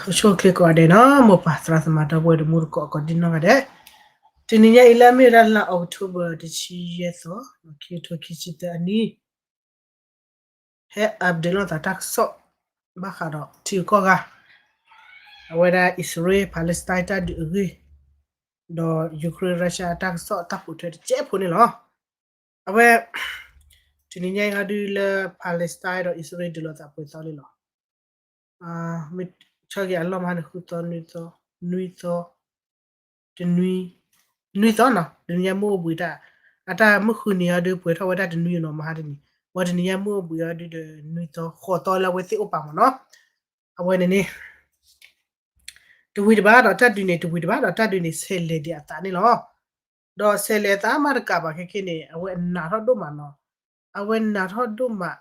အိၣ်ဆူၣ်အိၣ်ချ့ကိးဂၤဒဲးနီၤ, မိၢ်ပၢ်သရၣ်သမါဒီပုၢ်ဝဲၢ်တံၤသကိးကိးဒံနီၢ်ဂၤဒဲး, တနံၤညါအံၤလၢအမ့ၢ်ဝဲဒၣ်လါအီးကထိဘၢၣ်တဆံယဲၢ်သီ, ခံကထိခံဆံသၢအနံၣ် ဟဲ update လိာ်သးတၢ်ကစီၣ် ဘၣ်ဃးဒီးထံဂုၤကီၢ်ဂၤ, အဝဲဒၣ်အံၣ်စရ့လး Palestine တၢ်ဒုးအဂ့ၢ်, ဒီး Ukraine Russia အတၢ်ကစီၣ်တၢ်ပိာ်ထွဲတစဲးဖိန့ၣ်လီၤ. အဝဲ တနံၤညါအံၤဟီဒုလၢ Palestine ဒီးအံၣ်စရ့လးဒုးလိာ်သးပှဲၤသီန့ၣ်လီၤ. မ့ၢ်ဆၢက့ၤအလီၢ်မဟါန့ၣ် ဃုသီ, နွံသီ, နွံသီ, တနွံ, နွံသီနီၤ, တနံၤညါမုၢ်အိၣ်ဘှံးတၢ်, အတၢ်မုၢ်ဃုနံၤဟီဒုပှဲၤထီၣ်ဝဲဒၣ်တနွံနီၤ မဟါတနံၤ, ဝဲတနံၤညါမုၢ်အိၣ်ဘှံးဟီဒုဒီးနွံသီ ဃိးသီလၢအဝဲသ့ၣ်အိၣ်ပာ်မ့ၢ်နီၤ, အဝဲန့ၣ်န့ၣ် တဝံၤတဘၣ်ဒီးတၢ်ဒုးန့ၣ် တဝံၤတဘၣ်ဒီးတၢ်ဒုးန့ၣ် ဆဲးလဲၤဒံးအသးန့ၣ်လီၤ. ဒီးဆဲးလဲၤအသးမးတကးဘၣ်ခဲက့န့ၣ် အဝဲအနးထီၣ်ဒိၣ်မးနီၤ, အဝဲနးထီၣ်ဒိၣ်မး,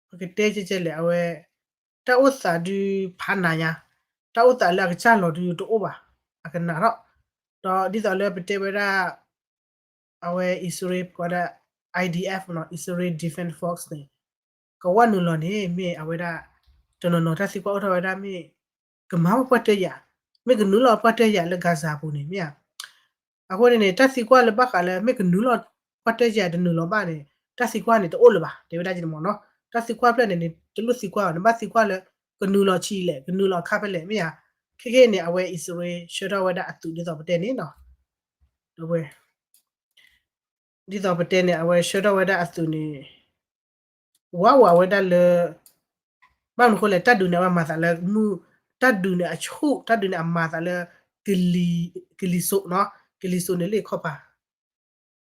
ပကတဲကဲကဲလဲၣ် အဝဲ တၢ်အိၣ်သးဒုဖးနးညါ, တၢ်အိၣ်သးလၢအကစၢ်လီၤဒုတအိၣ်ဘၣ်, အကနးထီၣ်, ဒီးဒ်သိးလၢပတဲဝဲဒၣ် အဝဲအံၣ်စရ့လး ကိးဒၣ် I D F နီၤ, Israel Defense Force န့ၣ် ကဝၢ်နုာ်လီၤန့ၣ် မ့ၢ်အဝဲဒၣ် တနီၤနီၤတၢ်သံကွၢ်အိၣ်ထီၣ်ဝဲဒၣ်မ့ၢ် ကမၤဝဲပှၤတၢ်ယၤ, မ့ၢ်ကနုာ်လီၤပှၤတၢ်ယၤလၢ Gaza အပူၤန့ၣ် မ့ၢ်ဧါ. အဃိန့ၣ်န့ၣ် တၢ်သံကွၢ်လၢဘၣ်ဃးလၢ မ့ၢ်ကနုာ်လီၤပှၤတၢ်ယၤတနုာ်လီၤဘၣ်န့ၣ် တၢ်သံကွၢ်န့ၣ်တအိၣ်လၢၤဘၣ်, တဲဝဲဒၣ်က့န့ၣ်မ့ၢ်နီၤ, တၢ်သံကွၢ်ဖျၢၣ်န့ၣ်န့ၣ် တလိၣ်သံကွၢ်ဘၣ်, နဘၣ်သံကွၢ်လၢ ကနုာ်လီၤဆံးလဲၣ်, ကနုာ်လီၤခါဖဲလဲၣ် မ့ၢ်ဧါ. ခဲက့န့ၣ် အဝဲအံၣ်စရ့လး ဆှၢထီၣ်ဝဲဒၣ်အသုးဒ်သိးပတဲန့ၣ်နီၤ, ဒ်သိးပတဲန့ၣ် အဝဲဆှၢထီၣ်ဝဲဒၣ်အသုးန့ၣ် ဝးဝးဝဲဒၣ်လၢ ဘၣ်မနုၤအဃိလဲၣ် တၢ်ဒုးန့ၣ် အဝဲမၤသးလၢမုၢ်, တၢ်ဒုးန့ၣ်အဆူၣ်, တၢ်ဒုးန့ၣ်အမၤသးလၢ ကလံၤစိးနီၤ, ကလံၤစိးန့ၣ်လၢခီၣ်ဖး,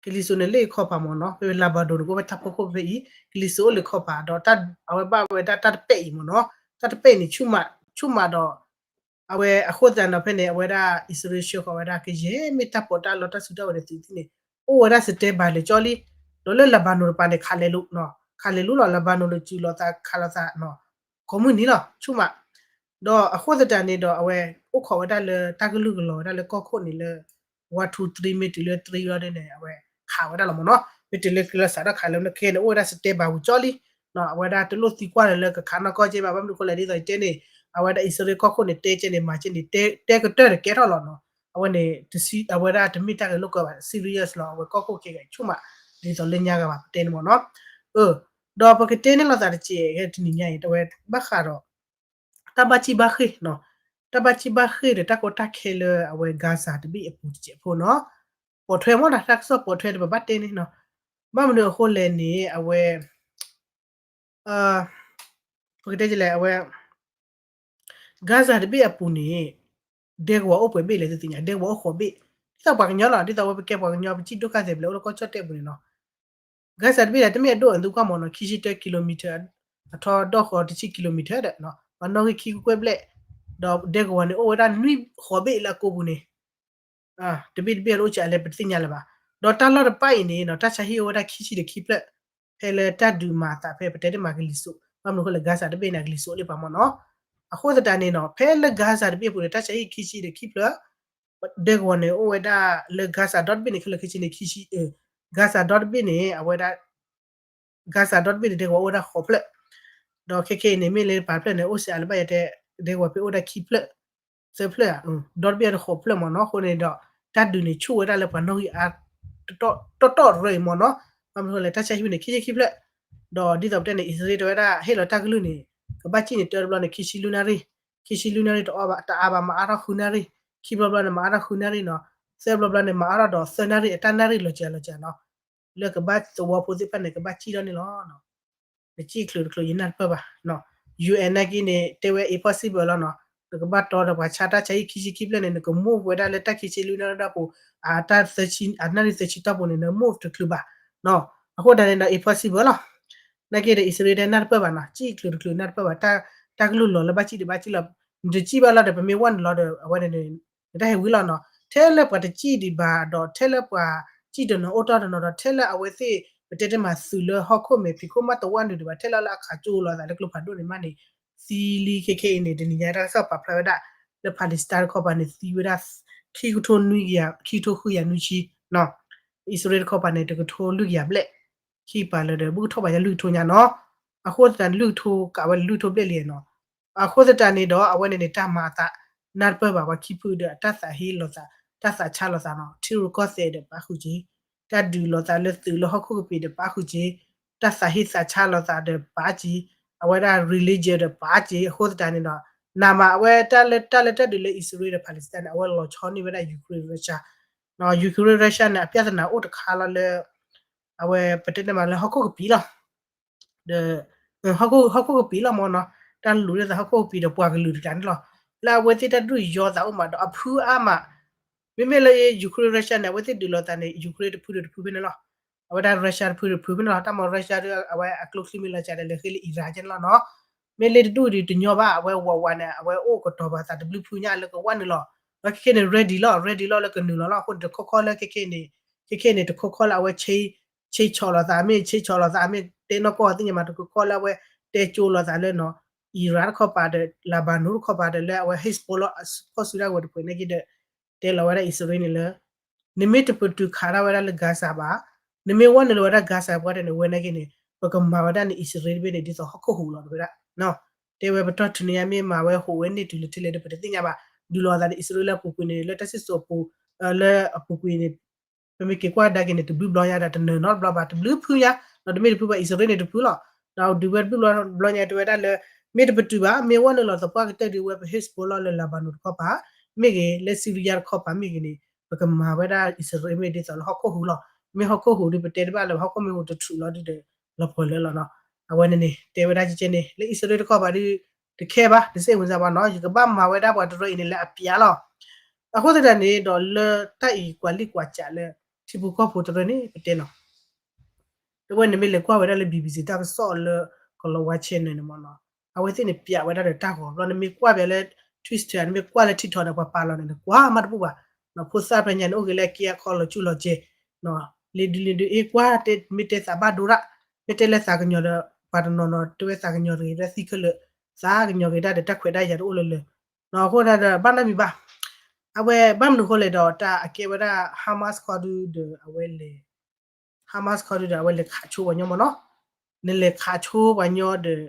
ကလံၤစိးန့ၣ်လၢခီၣ်ဖးမ့ၢ်နီၤ, ဖဲလၤဘၤနိၣ်န့ၣ် ကအိၣ်ဝဲတၢ်ဖီခိၣ်ဖဲအံၤ, ကလံၤစိးအိၣ်လၢခီၣ်ဖး ဒီးအဝဲဘၣ်ဝဲဒၣ်တၢ်တပဲာ်အံၤမ့ၢ်နီၤ, တၢ်တပဲာ်အံၤန့ၣ် ဆူၣ်မး, ဆူၣ်မးဒီး အဝဲအဃိသတးဒီးဖဲန့ၣ် အဝဲဒၣ်အံၣ်စရ့လးဆှၢဃီၤဝဲဒၣ် ကယဲၢ်မ့ၢ်တၢ်ပီးတၢ်လီတၢ်စုတၢ်ဝဲၤဒီးသုးသ့ၣ်န့ၣ် အိၣ်ဝဲဒၣ် standby လၢာ်ကၠီလံ, ဒီးလၢလၤဘၤနိၣ်တပၤန့ၣ် ခးလဲၤလူၤ, ခးလဲၤလူၤလီၤ လၤဘၤနိၣ်ဒီးစူၤလိာ်သးခးလိာ်သး ကိးမုၢ်နံၤလီၤ ဆူၣ်မး, ဒီးအဃိသတးန့ၣ်ဒီးအဝဲ အိၣ်ခိးဝဲဒၣ်လၢတၢ်ကလုၢ်ကလီၤဝဲဒၣ်လၢကီၢ်ခိၣ်န့ၣ်လၢ one two three မ့ၢ်တုၤလၢ three လီၤဒ်န့ၣ် အဝဲခးဝဲဒၣ်လီၤမ့ၢ်နီၤ, မ့ၢ်တုၤလၢ three လီၤစးထီၣ်ခးလၢခဲန့ၣ် အိၣ်ဝဲဒၣ် standby ဝံၤကၠီလံ အဝဲဒၣ်တလိၣ်သံကွၢ်လၢလၢကခးနီၢ်ကီၢ်ကဲဘၣ် ဘၣ်မနုၤအဃိလဲၣ်ဒ်သိးယတဲန့ၣ် အဝဲဒၣ်အံၣ်စရ့လးကီၢ်ခိၣ်န့ၣ် တဲကဲန့ၣ် မၤကဲန့ၣ် တဲကတၢၢ်တကဲထီၣ်လီၤနီၤ, အဝဲန့ၣ် အဝဲဒၣ်တမ့ၢ်တၢ်ဂဲၤလိာ်ကွဲဘၣ် serious လီၤ အဝဲကီၢ်ခိၣ်ခဲဂၤဆူၣ်မး ဒ်သိးလၢညါဂၤဘၣ်ပတဲန့ၣ်မ့ၢ်နီၤ, ဒီးပကတဲန့ၢ်လိာ်သးတစဲးတနံၤညါအံၤ တဝဲဘၣ်ဃးဒီး တၢ်ဘၣ်စံၣ်ဘၣ်ဃ့ၢ်နီၤ, တၢ်ဘၣ်စံၣ်ဘၣ်ဃ့ၢ်ဒီးတၢ်ကီတၢ်ခဲလၢအဝဲ Gaza တဘ့ၣ်အပူၤတစဲးဖိနီၤ, ပိာ်ထွဲမ့ၢ်ဒၣ်တၢ်ကစီၣ်ပိာ်ထွဲဒီးပဘၣ်တဲန့ၣ်နီၤ, ဘၣ်မနုၤအဃိလဲၣ်န့ၣ် အဝဲ ပကတဲလဲၣ် အဝဲ Gaza တဘ့ၣ်အပူၤန့ၣ် ဒဲကဝီၤအိၣ်ပှဲၤဘ့ၣ်လဲၣ်သုသ့ၣ်ညါ ဒဲကဝီၤအိၣ်ဃိးဘ့ၣ်, ဒ်သိးပှၤကညီလီၤ ဒ်သိးဝဲပကဲပှၤကညီပစံၣ်ဒိၣ်ခါသဲးဘျဲၣ်အိၣ်လၢကီၢ်ကၠီၣ်တဲၣ်ပူၤန့ၣ်နီၤ Gaza တဘ့ၣ်န့ၣ် တမ့ၢ်အဒိၣ်အသုကွၢ်မ့ၢ်နီၤ ခံဆံတၢ kilometer အထီဒီၣ်ဃီတဆံ kilometer ဒီး ပှၤနီၣ်ဂံၢ်ခံကွဲၢ်ဘျဲၣ်, ဒီးဒဲကဝီၤန့ၣ် အိၣ်ဝဲဒၣ်နွံဃိးဘ့ၣ်လၢအကိာ်ပူၤန့ၣ်, တဘ့ၣ်တဘ့ၣ်လၢအိၣ်စ့ၢ်အလဲၣ် ပတသ့ၣ်ညါလၢၤဘၣ်, ဒီးတၢ်လီၢ်တဖၣ်အံၤန့ၣ်နီၤ တၢ်ဆါဟံၣ်အိၣ်ဝဲဒၣ်ခံဆံဒီးခံဖျၢၣ်, ဖဲလၢတၢ်ဒုးမၤအသးဖဲပတဲတ့ၢ်မးကလံၤစိး ဘၣ်မနုၤအဃိလဲၣ် Gaza တဘ့ၣ်န့ၣ် ကလံၤစိးလံပှၤမ့ၢ်နီၤ, အဃိသတးန့ၣ်နီၤ ဖဲလၢ Gaza တဘ့ၣ်အပူၤန့ၣ် တၢ်ဆါဟံၣ်ခံဆံဒီးခံဖျၢၣ် ဒဲကဝီၤန့ၣ် အိၣ်ဝဲဒၣ်လၢ Gaza ဒီတဘ့ၣ်န့ၣ် ခဲလၢာ်ခဲဆ့န့ၣ် ခံဆံ, Gaza ဒီတဘ့ၣ်န့ၣ် အဝဲဒၣ် Gaza ဒီတဘ့ၣ်န့ၣ် ဒဲကဝီၤအိၣ်ဝဲဒၣ်ဃိးဖျၢၣ်, ဒီးခဲခဲအံၤန့ၣ် မ့ၢ်လၢပာ်ဖျၢၣ်န့ၣ် အိၣ်စ့ၢ်အလၢၤဘၣ်ယတဲ ဒဲကဝီၤဖဲအိၣ်ဒၣ်ခံဖျၢၣ်, သၢဖျၢၣ်ဧါ, ဒီတဘ့ၣ်အဃိးဖျၢၣ်မ့ၢ်နီၤ, အဃိန့ၣ်ဒီး တၢ်ဒုးန့ၣ် ဆူၣ်ဝဲဒၣ်လၢပှၤနီၣ်ဂံၢ်အါ တီတီရၢအံၤမ့ၢ်နီၤ, ဘၣ်မနုၤအဃိလဲၣ် တၢ်ဆါဟံၣ်န့ၣ် ခံဆံခံဖျၢၣ်, ဒီးဒ်သိးပတဲန့ၣ် အံၣ်စရ့လးတဲဝဲဒၣ် ဟ့ၣ်လီၤတၢ်ကလုၢ်န့ၣ် ကဘၣ်စံၣ်န့ၣ် တၢတဘျီန့ၣ် ခံဆံလွံၢ်နၣ်ရံၣ်, ခံဆံလွံၢ်နၣ်ရံၣ် တအါဘၣ် မၤအါထီၣ်ဃုနၣ်ရံၣ်, ခံဘျီဘျီန့ၣ် မၤအါထီၣ်ဃုနၣ်ရံၣ်နီၤ, သၢဘျီဘျီန့ၣ် မၤအါထီၣ်ဒီးသၢနၣ်ရံၣ် အတၢ်နၣ်ရံၣ်လီၤစှၤလီၤစှၤနီၤ, လၢကဘၣ်သဝီဖိသ့ၣ်တဖၣ်န့ၣ် ကဘၣ်စံၣ်ထီၣ်န့ၣ်လီၤ. နစံၣ်ချုးတချုးယနၢ်တပၢၢ်ဘၣ်, U N နာ်က့န့ၣ် တဲဝဲ impossible လီၤနီၤ, နကဘၣ်တီဒီးပှၤဆါတၢ်ဆါဟံၣ်ခံဆံခံဖျၢၣ်န့ၣ် နက move ဝဲဒၣ်လၢတၢ်ခံဆံလွံၢ်နၣ်ရံၣ်ဒၣ်ပူၤ, အတၢ်သၢဆံ အနၣ်ရံၣ်သၢဆံတီၢ်ပူၤန့ၣ် န move တချုးဘၣ်, အဃိဒၣ်န့ၣ်ဒီး impossible လီၤ. နာ်က့ဒီး အံၣ်စရ့လးတဲနၢ်တပၢၢ်ဘၣ်နီၤ, စံၣ်ချုးတချုးနၢ်တပၢၢ်ဘၣ်, တၢ်ကလုၢ်လီၤလၢဘၣ်စံၣ်ဒံးဘၣ်စံၣ်လီၤ, နတစံၣ်ဘၣ်လီၤဒီး ပမ့ၢ်ဝဲနုာ်လီၤဒီး အဝဲန့ၣ် နတၢ်ဟဲဝံၤလီၤနီၤ, ထဲလၢပှၤတစံၣ်ဒံးဘၣ်ဒီး ထဲလၢပှၤစံၣ်တနီၤအိၣ်တီၢ်တနီၤဒီး ထဲလၢအဝဲသ့ၣ် ပတဲတ့ၢ်မးသုးလၢဟီၣ်ခိၣ်မဲာ်ဖံးခိၣ်မးတဝၢ်နုာ်ဒံးဘၣ် ထဲလၢလၢအခးကၠိလီၤသးလၢကျိဖးဒိၣ်န့ၣ်မးန့ၣ် သံလံခဲခဲအံၤန့ၣ် တနံၤညါတၢ်ကစီၣ်ပာ်ဖျါဝဲဒၣ် လၢ Palestine တခီပၤန့ၣ် သံဝဲဒၣ် ခံကထိနွံကယၤ ခံကထိဃုကယၤနွံဆံနီၤ, အံၣ်စရ့လးတခီပၤန့ၣ် တကထိလွံၢ်ကယၤဘျဲၣ်, ခံပၤလၢဒီး ဘူၣ်ကထီၣ်ဘၣ်ယၤလွံၢ်ကထိညါနီၤ, အဃိသတးန့ၣ် လွံၢ်ကထိကးဝဲလၢလွံၢ်ကထိဘျဲၣ်လံနီၤ အဃိသတးန့ၣ်ဒီး အဝဲန့ၣ်န့ၣ် တၢ်မၤအသးနၢ်တပၢၢ်ဘၣ် ပှၤခံဖုဒီး တၢ်သးဟ့လိာ်သး, တၢ်သးဆါလိာ်သးနီၤ, ထံရူၢ်ကီၢ်သဲးဒီးပာ်ဃုာ်က့ၤ, တၢ်ဒုးလိာ်သးလၢသုးလၢဟီၣ်ခိၣ်ကပံာ်ဒီးပာ်ဃုာ်က့ၤ, တၢ်သးဟ့သးဆါလိာ်သးဒီးပာ်က့ၤ, အဝဲဒၣ် religion ဒီးပာ်က့ၤ, အဃိသတးန့ၣ်ဒီး နမၤအဝဲတၢ်လၢ တၢ်လၢတၢ်ဒုးလၢအံၣ်စရ့လးဒီး Palestine န့ၣ် အဝဲလီၤဆီန့ၢ်ဝဲဒၣ် Ukraine Russia, Ukraine Russia န့ၣ် အပြဿနာအိၣ်တခါလီၤလၢ အဝဲပတဲန့ၣ်မးလၢဟီၣ်ခိၣ်ကပံာ်လီၤ. ဒီး ဟီၣ်ခိၣ်ကပံာ်လီၤမ့ၢ်နီၤ, တၢ်လူၤဒ်သိးဟီၣ်ခိၣ်ကပံာ်ဒီးပှၤကလုာ်တကျါန့ၣ်လီၤ. လၢအဝဲသ့ၣ်တၢ်ဒုးယီၤသးအိၣ်မးဒီးအဖုအါမး, မ့မ့ၢ်လၢ Ukraine Russia န့ၣ် အဝဲသ့ၣ်ဒုးလိာ်သးန့ၣ် Ukraine တဖုဒီးတဖုဖဲန့ၣ်လီၤ. အဝဲဒၣ် Russia တဖုဒီးတဖုဖဲန့ၣ်လီၤ. တၢ်မၤ Russia ဒီး အဝဲအကျိချံမ့ၢ်လီၤစှၤဒီးလဲၤဃ့လၢ Iran ကဲန့ၣ်လီၤနီၤ. မ့ၢ်လၢတဒူၣ်ဒုးတညီဘၣ်, အဝဲဝးဝးန့ၣ် အဝဲအိၣ်ကတီၤပာ်သးတဘျုးဖုညါလၢကဝဲနုာ်လီၤ. ဒီးခဲခဲန့ၣ် ready လီၤ, ready လီၤလၢကနုာ်လီၤလီၤ. အဃိန့ၣ် တခီခီလၢခဲခဲန့ၣ်, ခဲခဲန့ၣ် တခီခီလၢအဝဲ ဆ့ဆီၣ်လိာ်သး မ့ၢ်ဆ့ဆီၣ်လိာ်သး မ့ၢ်တဲနီၢ်ကီၢ်သ့ၣ်ညါမး တခီခီလၢအဝဲတဲကၠိလိာ်သးလၢနီၤ Iran တခီပၤဒီး Lebanon တခီပၤဒီး လၢအဝဲ Hezbollah အဖီၣ်စုတၢ်ဝဲၤတဖှဲးန့ၣ်က့ဒီး တဲလီၤဝဲဒၣ်အံၣ်စရ့လးန့ၣ်လၢ နမ့ၢ်တပတုာ်ခးတၢ်ဝဲဒၣ်လၢ Gaza ဘၣ်, နမ့ၢ်ဝဲနုာ်လီၤဝဲဒၣ် Gaza ပှၤတဲန့ၣ် ဝဲန့ၣ်က့န့ၣ် ပကမၤဝဲဒၣ်န့ၣ် အံၣ်စရ့လးတဘ့ၣ်န့ၣ် ဒ်သိးဟီၣ်ခိၣ်ဟူးလီၤ တဲဝဲဒၣ်. တဲဝဲပတီၢ်ထူၣ်န့ၣ် မ့ၢ်မၤဝဲဟူးဝဲန့ၢ်တုၤလၢထဲလဲၣ်ဒီး ပတသ့ၣ်ညါဘၣ်. ဒုးလိာ်သးဒီးအံၣ်စရ့လးလၢအပူၤကွံာ်န့ၣ် လၢတၢ်စံၣ်စိၤအပူၤ, လၢအပူၤကွံာ်န့ၣ် ပမ့ၢ်က့ၤကွၢ်ကဒါက့ၤန့ၣ် တဘျုးဘျီညါဒီး တနၢၤနီတဘျီဘၣ်, တဘျုးဖုညါ, ဒီးတမ့ၢ်တဖုဘၣ် အံၣ်စရ့လးန့ၣ်တဖုလီၤ. ဒီးဒုးဝဲတဘျုးဘျီညါတဲဝဲဒၣ်လၢ မ့ၢ်တပတုာ်ဘၣ်, မ့ၢ်ဝဲနုာ်လီၤသပှၢ်ကတၢၢ်ဒုးဝဲပ Hezbollah လၢ Lebanon တခီပၤ, မ့ၢ်ဂ့ၤ လၢ Syria တခီပၤမ့ၢ်ဂ့ၤန့ၣ် ပကမၤဝဲဒၣ်အံၣ်စရ့လးမ့ၢ်ဒ်သိးလၢဟီၣ်ခိၣ်ဟူးလီၤ. မ့ၢ်ဟီၣ်ခိၣ်ဟူးဒီး ပတဲတဘၣ်လၢ ဟီၣ်ခိၣ်မ့ၢ်ဟူးတထူးလီၤဒုးဒီး လီၤပှီၢ်လၢလီၤနီၤ. အဝဲန့ၣ်န့ၣ် တဲဝဲဒၣ်ကဲကဲန့ၣ် လၢအံၣ်စရ့လးတခီပၤဒုး တခဲဘၣ် တစ့ၣ်ဝင်စားဘၣ်နီၤ, ယကဘၣ်မၤဝဲဒၣ်ပှၤတရၢအံၤန့ၣ်လၢအပျးလီၤ. အဃိသတးန့ၣ်ဒီးလၢတၢ်အံၤကွၢ်လံၣ်ကွၢ်စးလၢ ထံဖိကီၢ်ဖိတရၢန့ၣ် ပတဲနီၤ တဝဲန့ၣ်မ့ၢ်လဲၤကွၢ်ဝဲဒၣ်လၢ BBC တၢ်ကစီၣ်လၢ ကလီၤဝါ channel န့ၣ်မ့ၢ်နီၤ, အဝဲသ့ၣ်န့ၣ်ပျးဝဲဒၣ်ဒီးတၢ်ဂီၤဘျီ နမ့ၢ်ကွၢ်ဘၣ်လၢ Twitter နမ့ၢ်ကွၢ်လၢ TikTok ဒီးပှၤပာ်လီၤန့ၣ် နကွၢ်မးတဘူၣ်ဘၣ်. ဖိသၣ်ဖဲညါန့ၣ် အိၣ်က့ၤလၢအက့အခီလီၤကၠူလီၤကဲ, လံဒုလံဒု အ့ ကွၢ်တဲ မ့ၢ်တဲသးဘၣ်ဒိဒၣ်, မ့ၢ်တဲလၢသးကညီၤဒီး ပှၤတနီၤနီၤ တဲဝဲသးကညီၤတဂ့ၤ ဒီးသံခဲလၢာ်, သးကညီၤဂ့ၤဒၣ်ဒီးတၢ်ခွဲးတၢ်ယာ်တအိၣ်လၢၤလၢၤ. အဃိဒၣ်ဒီး ဘၣ်နီတမံၤဘၣ်. အဝဲဘၣ်မနုၤအဃိလဲၣ်ဒီး တၢ်အကဲဝဲဒၣ် Hamas ခီဒုဒီး အဝဲလဲၤ Hamas ခီဒုဒီး အဝဲလဲၤခးဆိပှၤညီမ့ၢ်နီၤ, နလဲၤခးဆိပှၤညီဒီး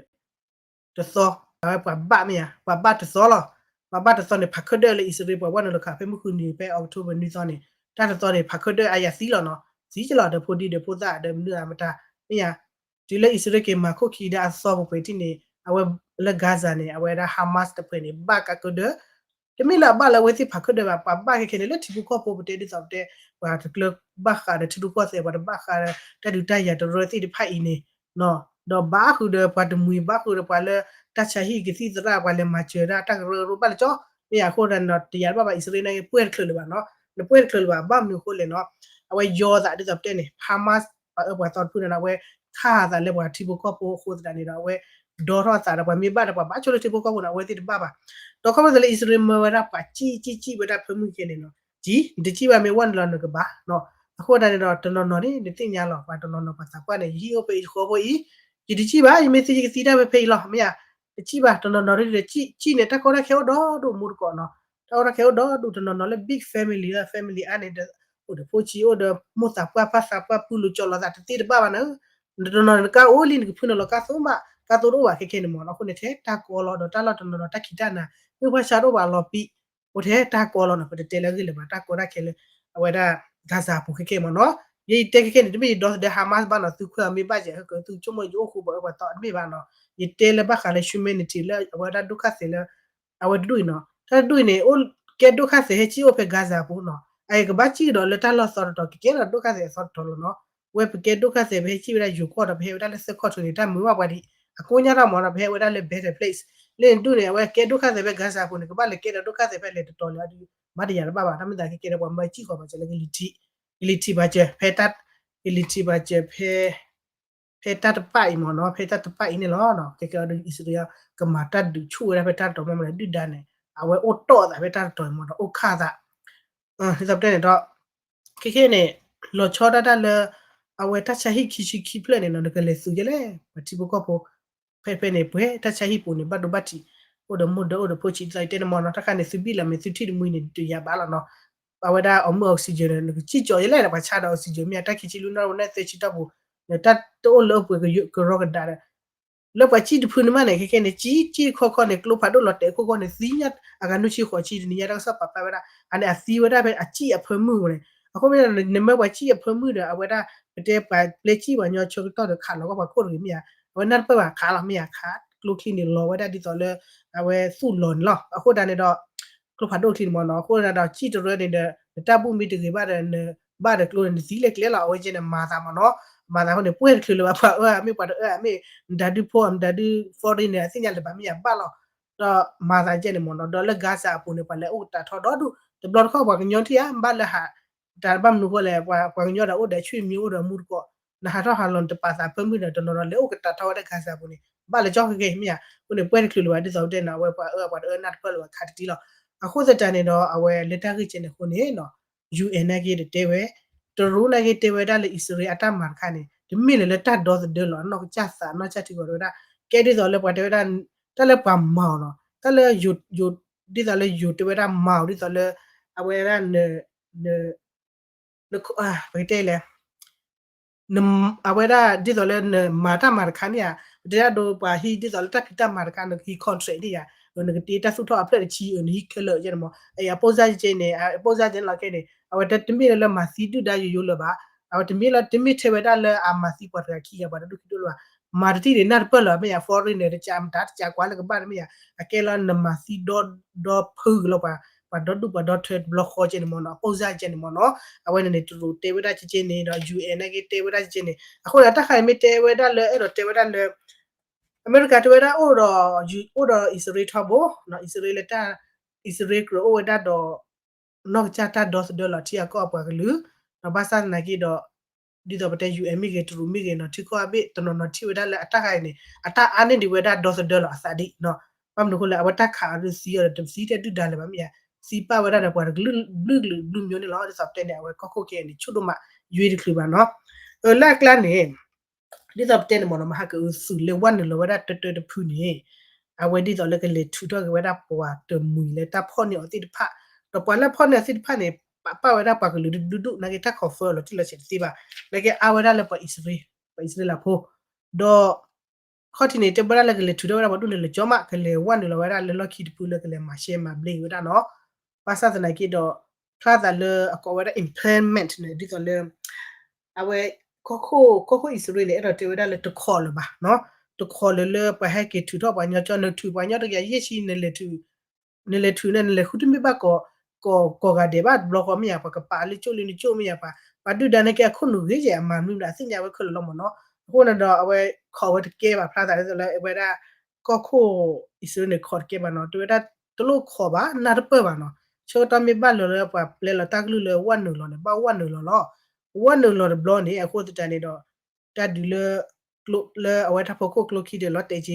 တသီ, အဝဲပှၤဘၣ်မ့ၢ်ဧါ, ပှၤဘၣ်တသီလီၤ. ပှၤဘၣ်တသီန့ၣ် ဖးခၢၣ်ဒၢၣ်လၢအံၣ်စရ့လး ပှၤဝဲနုာ်လီၤခးဖဲမုၢ်ဃုနံၤဖဲ October နွံသီန့ၣ် တၢ်တသီန့ၣ် ဖးခၢၣ်ဒၢၣ်အါယၤသံလီၤနီၤ, သံကလီၤဒီးဖိဒံဒီးဖိသၣ်ဒီး မနုၤအမတၤ, မ့ၢ်ဧါ. တုၤလၢအံၣ်စရ့လးက့ၤမၤခိၣ်ခံဒီးအသီပှဲၤပှဲၤထံၣ်န့ၣ် အဝဲလၢ Gaza န့ၣ် အဝဲဒၣ် Hamas တဖှဲးန့ၣ် ဘၣ်ကးခၢၣ်ဒၢၣ်, တမ့ၢ်လၢအဘၣ်လၢအဝဲသ့ၣ်ဖးခၢၣ်ဒၢၣ်ဘၣ်, ပှၤဘၣ်ခဲခဲန့ၣ် လၢထံဖိကီၢ်ဖိပတဲဒ်သိးပတဲ, ပှၤတကျၢၤဘၣ်ဃးဒီးထံရူၢ်ကီၢ်သဲး ပှၤတဘၣ်ဃးဒီးတၢ်ဒုးတၢ်ယၤတရၢသ့ၣ်တဖၣ်အံၤန့ၣ် ဒီးဘၣ်ဃုာ်ဒီးပှၤတမှံၤ ဘၣ်ဃုာ်ဒီးပှၤလၢ တၢ်ဆါဟံၣ်ကသံၣ်သရၣ် ပှၤလဲၤမၤစၢၤဒၣ်တၢ်ကရၢကရိဘၣ်လၢကၠီ, မ့ၢ်ဧါ. အဃိဒီး တယာ်တဘၣ်ဘၣ် အံၣ်စရ့လးန့ၣ် ပှဲၢ်တချုးလၢၤဘၣ်နီၤ, နပှဲၢ်တချုးလၢၤဘၣ် ဘၣ်မနုၤအဃိလဲၣ်နီၤ, အဝဲယီၤသးဒ်သိးပတဲန့ၣ် Hamas ပှၤအၢပှၤသီတဖုန့ၣ် အဝဲခးသးလၢပှၤထံဖိကီၢ်ဖိအဃိသတးန့ၣ်ဒီး အဝဲဒီထီၣ်အသးဒီး ပှၤမ့ၢ်ဘၣ်ဒီးပှၤဘၣ်ဆိလၢထံဖိကီၢ်ဖိန့ၣ် အဝဲသ့ၣ်တဘၣ်ဘၣ်. ဒီးခီဖျိလၢအံၣ်စရ့လးမၢဝဲဒၣ်ပှၤကံၣ်ကံၣ်ကံၣ်ဝဲဒၣ်ဖဲမုၢ်ခဲန့ၣ်နီၤ, ကံၣ် နတကံၣ်ဘၣ် မ့ၢ်ဝဲနုာ်လီၤနကဘၣ်နီၤ. အဃိသတးန့ၣ်ဒီး တနီၤနီၤန့ၣ် နသ့ၣ်ညါလီၤ ပှၤတနီၤနီၤပှၤသးပှၢ်န့ၣ် ယဟံၣ်အိၣ်ဖဲအံၤ ယဃီဖိအံၤ, ယတကံၣ်ဘၣ် ယမ့ၢ်သံယကသံတၢ်ဖဲဖဲအံၤလီၤ မ့ၢ်ဧါ. တကံၣ်ဘၣ် တနီၤနီၤဒီး ကံၣ် ကံၣ်န့ၣ် တၢ်ကီတၢ်ခဲအိၣ်ဒီဒူၣ်မူတကိးနီၤ, တၢ်ကီတၢ်ခဲအိၣ်ဒီဒူၣ် တနီၤနီၤလၢ big family လၢ family အါန့ၣ်ဒီး အိၣ်ဒီးဖိဆံး အိၣ်ဒီးမိၢ်သးပှၢ်ပၢ်သးပှၢ် ပုၢ်လိာ်ကၠီလိာ်သးတသ့တဘၣ်ဘၣ်န့ၣ်, တနီၤနီၤန့ၣ် နကအိၣ်လံ နကဖုနုာ်လီၤကါသိမး ကါသိတအိၣ်ဘၣ်ခဲခဲန့ၣ်မ့ၢ်နီၤ. အဃိန့ၣ် ထဲတၢ်ကီလီၤဒီးတၢ်လီၢ်တနီၤနီၤ တၢ်ခံးတၢ်နၤ မ့ၢ်ပှၤဆါတအိၣ်ဘၣ်လီၤပံး အိၣ်ထဲတၢ်ကီလီၤနီၤ. ပတတဲလၢအဂ့ၢ်လၢၤဘၣ် တၢ်ကီတၢ်ခဲလၢ အဝဲဒၣ် Gaza ပူၤခဲခဲမ့ၢ်နီၤ. ယဲယတဲခဲခဲန့ၣ် တမ့ၢ်ယဒီသဒၢ Hamas ဘၣ်နီၤ, သုခွဲးအီၤမ့ၢ်ဘၣ်ယဲၢ် ဟဲကသုဆိကမိၣ်ယအိၣ်ဃူဘၣ်အၢပှၤသီတမ့ၢ်ဘၣ်နီၤ. ယတဲလၢဘၣ်ဃးလၢ humanity လၢအဝဲဒၣ်ဒုက္ခသည်လၢ အဝဲတဒူၣ်အံၤနီၤ. တၢ်တဒူၣ်အံၤန့ၣ် အိၣ်ကဲဒုက္ခသည်ဟဲကံၣ်အိၣ်ဖဲ Gaza ပူၤနီၤ. အအံၤကဘၣ်ကံၣ်ဒီးလၢတၢ်လီၢ်သီတတီၤ ကကဲထီၣ်ဒုက္ခသည်အသီတတီၤလီၤနီၤ. ဝဲပကဲဒုက္ခသည် ပဟဲကံၣ်ဝဲဒၣ်လၢသၢခီၣ်ထူးန့ၣ် တၢ်မုာ်ဘၣ်ပှၤဒံး အကိးညါထီၣ်မ့ၢ်နီၤ, ပဟဲဝဲဒၣ်လၢ better place လၢနဒူၣ်န့ၣ် အဝဲကဲဒုက္ခသည်ဖဲ Gaza ပူၤန့ၣ် ကဘၣ်လဲၤကဲဒီးဒုက္ခသည်ဖဲလဲၣ်တတီၤလဲၣ်အဒုး မၤတယာ်တဘၣ်ဘၣ်. တၢ်မ့ၢ်သးကကဲဒီးပှၤမၢကံၣ်ဃီၤပှၤစၢၤလၢကလံၤထံး, ကလံၤထံးပှၤစၢၤဖဲ ကလံၤထံးပှၤစၢၤဖဲ ဖဲတၢ်တပာ်အံၤမ့ၢ်နီၤ, ဖဲတၢ်တပာ်အံၤန့ၣ်လီၤ. ကဲကဲအဒုး အံၣ်စရ့လး ကမၤတၢ်ဒုးဆူၣ်ဝဲဒၣ်ဖဲတၢ်တတီၤမ့ၢ်မ့ၢ်ဒုၣ်ဒါန့ၣ် အဝဲအိၣ်တီၢ်သးဖဲတၢ်တတီၤအံၤမ့ၢ်ဒီး အိၣ်ခၣ်သး ဒ်သိးပတဲန့ၣ်ဒီး ခဲခဲန့ၣ် လီၤဆီဒၣ်တၢ်လၢ အဝဲတၢ်ဆါဟံၣ်ခံဆံခံဖျၢၣ်န့ၣ်နီၤ နကလဲၤသုးယဲလဲၣ် ပှၤထံဖိကီၢ်ဖိ ဖဲဖဲန့ၣ် ပှဲၤတၢ်ဆါဟံၣ်ပူၤန့ၣ် ဘၣ်ဒိဘၣ်ထံး အိၣ်ဒီးမိၢ်ဒီးအိၣ်ဒီးဖိဆံး ဒ်သိးယတဲန့ၣ်မ့ၢ်နီၤ တၢ်ခါန့ၣ် သုဘံၣ်လီၤမ့ၢ်သုထံၣ်တမှံၤန့ၣ် တယာ်ဘၣ်လီၤနီၤ. အဝဲဒၣ်အီၣ်မုၢ် oxygen န့ၣ် နကစံၣ်ကၠီၤယဲလဲၣ် ပှၤဆါဒီး oxygen မ့ၢ်တၢ်ခံဆံလွံၢ်နီၣ်ရူၢ်န့ၣ်သၢဆံတီၢ်ပူၤ နတၢ်တအိၣ်လၢအပှဲၤကရီကဒးဒီး လၢပှၤစံၣ်တဖုန့ၣ်မးန့ၣ် ခဲခဲန့ၣ် စံၣ်စံၣ်တခီခီန့ၣ် ကျိဖးဒိၣ်လီၤတဲာ်ခိၣ်ခီန့ၣ် သံညါအဂၤနုၢ်ဆံဃိးဆံတနံၤညါတၢ်ကစီၣ်ပာ်ဖျါဝဲဒၣ် အန့ၣ်အသံဝဲဒၣ်ဖဲအစံၣ်အဖၢမုၢ်န့ၣ် အဃိမ့ၢ် နမ့ၢ်ပှၤစံၣ်အဖၢမုၢ်ဒီး အဝဲဒၣ် ပတဲပှၤပျဲစံၣ်ပှၤညီဆၢကတီၢ်ဒီးခးလီၤကီၢ်ပှၤခိၣ်တဂ့ၤမ့ၢ်ဧါ အဝဲနၢ်တပၢၢ်ဘၣ်ခးလီၤမ့ၢ်ဧါ ခးကျိချံန့ၣ်လီၤဝဲဒၣ်ဒ်သိးလၢ အဝဲသူၣ်လီၤန့ၣ်လီၤ အဃိဒၣ်န့ၣ်ဒီး ကျိဖးဒိၣ်ချံန့ၣ်မ့ၢ်နီၤ အဃိဒၣ်ဒီးစံၣ်တရၢန့ၣ်ဒီး နတၢ်ဘူၣ်မ့ၢ်တဂ့ၤဘၣ်ဒီး နဘၣ်ဒီးကျိန့ၣ် နသံလဲၤကျဲလီၤ အဝဲကဲန့ၣ်မၤသးမ့ၢ်နီၤ မၤသးအဃိန့ၣ် ပှဲၤတချုးလၢၤဘၣ် ပှၤအၢအမ့ၢ်ပှၤတအၢအမ့ၢ် မတၤဒုဖိမတၤဒု foreign န့ၣ် အသ့ၣ်ညါလၢၤဘၣ်မ့ၢ်ယၤဘၣ်လီၤ ဒီးမၤသးကဲန့ၣ်မ့ၢ်နီၤ ဒီးလၢ Gaza အပူၤန့ၣ် ပှၤလဲၤအိၣ်ကတၢ်ထီဒီဒူၣ် တဘျီတခီၣ်ပှၤကညီထံၣ်ဧါ ဘၣ်လၢဟး တၢ်ဘၣ်မနုၤဃိလဲၣ် ပှၤကညီဒီးအိၣ်ဒီးဆွေမျိုးအိၣ်ဒီးမူတကိး နဟးထီၣ်ဟးလီၤနတပာ်သးဖၢမုၢ်ဒီးတနီၤနီၤလဲၤအိၣ်ကတၢ်ထီဝဲဒၣ် Gaza အပူၤန့ၣ် ဘၣ်လၢကၠီကကဲမ့ၢ်ဧါ အဃိန့ၣ် ပှဲၤတချုးလၢၤဘၣ်ဒ်သိးပတဲန့ၣ် အဝဲပှၤအၢပှၤတအၢနၢ်တပၢၢ်လၢၤဘၣ်ခးတဒ်လီၤ အဃိသတးန့ၣ်ဒီး အဝဲလၢတၢ်ဂ့ၢ်ကဲန့ၣ်အဃိန့ၣ် UN နာ်က့တတဲဝဲ တရူးနာ်က့တဲဝဲဒၣ်လၢအံၣ်စရ့လးအတၢ်မၤတခါန့ၣ် တမ့ၢ်လၢၤလၢတၢ်ဒီသဒၢလီၤ အနီၢ်ကစၢ်ထံကီၢ်တဝဲဒၣ် ကဲဒ်သိးလၢပှၤတဲဝဲဒၣ် တၢ်လၢပှၤမၤအီၤနီၤ တၢ်လၢ ဒ်သိးလၢယိၤတဲဝဲဒၣ်မၤအီၤဒ်သိးလၢ အဝဲဒၣ် ပကတဲလဲၣ် အဝဲဒၣ်ဒ်သိးလၢနမၤတၢ်မၤတခါန့ၣ်ဧါ ပတဲဒၣ်ဒိပှၤဟံးဒ်သိးလၢတၢ်ဖံးတၢ်မၤတခါ နကဟံး contract န့ၣ်ဧါ နကတ့တၢ်သူၣ်ထီၣ်အဖျၢၣ်တဆံ နဟံးခဲလၢာ်ကဲန့ၣ်မ့ၢ် အပိၢ်စၢ်ကဲန့ၣ် အပိၢ်စၢ်ကဲန့ၣ်လီၤကဲန့ၣ် အဝဲတမ့ၢ်လၢလၢမၤသံဒုၣ်ဒါယိယိလၢၤဘၣ် အဝဲတမ့ၢ်လၢတမ့ၢ်ထဲဝဲဒၣ်လၢအမၤသံပှၤတဂၤခံဂၤပှၤတဒူၣ်ခံဒူၣ်လၢၤဘၣ် မၤတထံၣ်န့ၣ်နၢ်တပၢၢ်လၢၤဘၣ်မ့ၢ်ယါ foreign န့ၣ် တကးမတၤတကးကွၢ်လၢကဘၣ်န့ၣ်မ့ၢ်ယါ အကဲလၢနမၤသံဒီဒီဖုကလီၤပှၤ ပှၤဒီဒူၣ်ပှၤဒီထၢတဘျီဃီကဲန့ၣ်မ့ၢ်နီၤ အပိၢ်စၢ်ကဲန့ၣ်မ့ၢ်နီၤ အဝဲန့ၣ်န့ၣ် တရူးတဲဝဲဒၣ်ကဲန့ၣ်ဒီး UN နာ်က့တဲဝဲဒၣ်ကဲန့ၣ် အဃိန့ၣ် တၢ်ဃးန့ၣ်မ့ၢ်တဲဝဲဒၣ်လၢ အဲၣ်ဒိးတဲဝဲဒၣ်လၢ အမဲရကၤတဲဝဲဒၣ်အိၣ်ဒီး အိၣ်ဒီးအံၣ်စရ့လးထီဘိ အံၣ်စရ့လးလၢတၢ် အံၣ်စရ့လးကြၢးအိၣ်ဝဲဒၣ်ဒီး နီၢ်ကစၢ်တၢ်ဒီသဒၢလီၤထံအကီၢ်အပှၤကလုာ် ဒီးဘၣ်ဆၣ်သနာ်က့ဒီး ဒ်သိးပတဲ UN မ့ၢ်ဂ့ၤ တရူးမ့ၢ်ဂ့ၤနီၤ ထံကီၢ်အဘ့ၣ်တနီၤနီၤထံၣ်ဝဲဒၣ်လၢအတၢ်ဃးအံၤန့ၣ် အတၢ်အါန့ၢ်ဒံးဝဲဒၣ်ဒီသဒၢလီၤအသးဒ်နီၤ ဘၣ်မနုၤအဃိလဲၣ် အဝဲတၢ်ခးအီၤဒုးသံအီၤဒီး တသံထဲဒုၣ်ဒါလၢၤဘၣ်မ့ၢ်ဧါ သံပာ်ဝဲဒၣ်ဒီးပှၤတကလုာ်ဘျုးကလုာ်ဘျုးမျိုးန့ၣ်လီၤ ဒ်သိးပတဲန့ၣ် အဝဲကီၢ်ခိၣ်ခဲအံၤန့ၣ် ဆိဒိၣ်မး ယွ့တချုးဘၣ်နီၤ လၢအကျါန့ၣ် ဒ်သိးပတဲန့ၣ်မ့ၢ်နီၤ မဟါကအုးသုးလၢဝဲနုာ်လီၤဝဲဒၣ်တၢတၢတဖုန့ၣ် အဝဲဒ်သိးလၢကလဲၤထုးထီၣ်က့ၤဝဲဒၣ်ပှၤတမှံၤလၢတၢ်ဖီၣ်န့ၢ်အီၤသ့ၣ်တဖၣ် ဒီးပှၤလၢဖီၣ်န့ၢ်အီၤသ့ၣ်တဖၣ်န့ၣ် ပာ်ပာ်ဝဲဒၣ်ပှၤကလုာ်တဒူၣ်ဒူၣ် နာ်က့တၢ် confirm လီၤတံၢ်လီၤဆဲးတသ့ဘၣ် နာ်က့အါဝဲဒၣ်လၢပှၤအံၣ်စရ့လးဖိ ဒီး ခီၣ်ထံးန့ၣ် တဲဝဲဒၣ်လၢကလဲၤထုးထီၣ်ဝဲဒၣ်ပှၤဒူၣ်န့ၣ်လၢကၠီမး ကလဲၤဝဲနုာ်လီၤဝဲဒၣ်လၢလီၢ်ခံတဖုလၢကလဲၤမၤရှဲမၤဘျ့က့ၤဝဲဒၣ်နီၤ ဘၣ်ဆၣ်သနာ်က့ဒီး ဖျါသးလၢအကိးဝဲဒၣ် impairment န့ၣ် ဒ်သိးလၢ အဝဲ ကီၢ်ခိၣ် ကီၢ်ခိၣ်အံၣ်စရ့လးန့ၣ် အဲၣ်ဒိးတဲဝဲဒၣ်လၢတခိးလၢၤဘၣ်နီၤ တခိးလၢၤလၢပှၤဟဲက့ၤထုးထီၣ်ပှၤညီကၠီ နထုးပှၤညီတကယၤယဲၢ်ဆံ နလဲၤထုး နလဲၤထုးန့ၣ် နလဲၤဃုတမ့ၢ်ဘၣ်ကိး ကိးဂၤဒဲးဘၣ်တဘျီဃီမ့ၢ်ယါ ပှၤကပာ်လၢကၠိလၢနကၠိမ့ၢ်ယါ ပှၤ ပှၤဒုၣ်ဒါန့ၣ်ကဲအခိၣ်နူာ်ဂ့ၤယဲၢ် အမၤမနုၤမတၤအသ့ၣ်ညါဝဲခဲလၢာ်လီၤမ့ၢ်နီၤ အဃိန့ၣ်ဒီးအဝဲခိးဝဲတကဲဘၣ် ဖျါသးဒ်သိးလၢအဝဲဒၣ် ကီၢ်ခိၣ်အံၣ်စရ့လးန့ၣ်ခိးတကဲဘၣ်နီၤ တဲဝဲဒၣ်တလိၣ်ခိးဘၣ် နၢ်တပၢၢ်ဘၣ်နီၤ ဆၢကတီၢ်မ့ၢ်ဘၣ်လၢၤလၢပှၤပျဲလီၤတၢ်ကလုၢ်လၢဝဲနုာ်လီၤန့ၣ် ဘၣ်ဝဲနုာ်လီၤလီၤ ဝဲနုာ်လီၤတဘျီန့ၣ် အဃိသတးန့ၣ်ဒီး တၢ်ဒုးလၢ ကျိလၢအဝဲတၢ်ဖီခိၣ်ကျိခံဒီးလီၤတဲာ်က့ၤ လၢသု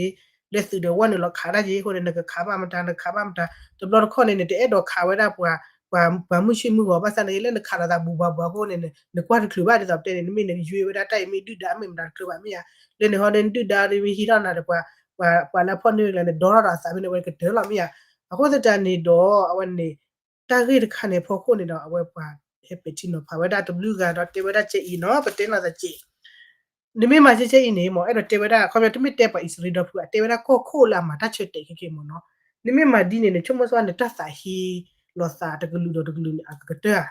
းဒီးဝဲနုာ်လီၤခးတၢ်က့ၤအဃိန့ၣ် နကခးဘၣ်မတၤ နကခးဘၣ်မတၤ တဘျီတခီၣ်န့ၣ် နတအဲၣ်ဒိးခးဝဲဒၣ်ပှၤ ပှၤမုၢ်ဆ့ၣ်မုၢ်ဂီၤ ဘၣ်ဆၣ်န့ၣ် လၢနခးလိာ်သးဘူးဘူးဘူးအဃိန့ၣ် နကွၢ်တချုးဘၣ်ဒ်သိးပတဲန့ၣ် နမ့ၢ်နယွ့ဝဲဒၣ်တၢ်အံၤမ့ၢ်ဒုၣ်ဒါမ့ၢ်မတၤတချုးဘၣ်မ့ၢ်ဧါ လၢန့ၣ်ဟီဒီး နဒုၣ်ဒါမ့ၢ်ဟံးထီၣ်နၤဒီး ပှၤ ပှၤလၢအဖီၣ်န့ၢ်ကျါန့ၣ် ဒီထီၣ်ဒီးအသးဖဲန့ၣ် အဝဲကတၢၢ်လီၤမ့ၢ်ဧါ အဃိသတးန့ၣ်ဒီး အဝဲန့ၣ် တၢ်ဂ့ၢ်တခါန့ၣ်အဖီခိၣ်န့ၣ်ဒီး အဝဲပှၤဟဲပဲာ်ထံနီၤဖးဝဲဒၣ်တဘျုးဂၤဒီးတဲဝဲဒၣ်ကဲအံၤနီၤ ပတဲနီၤသးကဲး နမ့ၢ်မၤကဲကဲအံၤန့ၣ် မ့ၢ်အဲၣ်ဒိးတဲဝဲဒၣ် ခီပညီတမ့ၢ်တဲပှၤအံၣ်စရ့လးဒီဖု အတဲဝဲဒၣ်ကီၢ်ခိၣ်လၢအမၤတၢ်ဆၢတဲာ်ခဲကဲမ့ၢ်နီၤ နမ့ၢ်မၤဒ်န့ၣ် နဆိကမိၣ်ဆိန့ၣ်တၢ်သးဟ့လိာ်သးတကလုာ်ဒီးတကလုာ်န့ၣ် အကတၢၢ်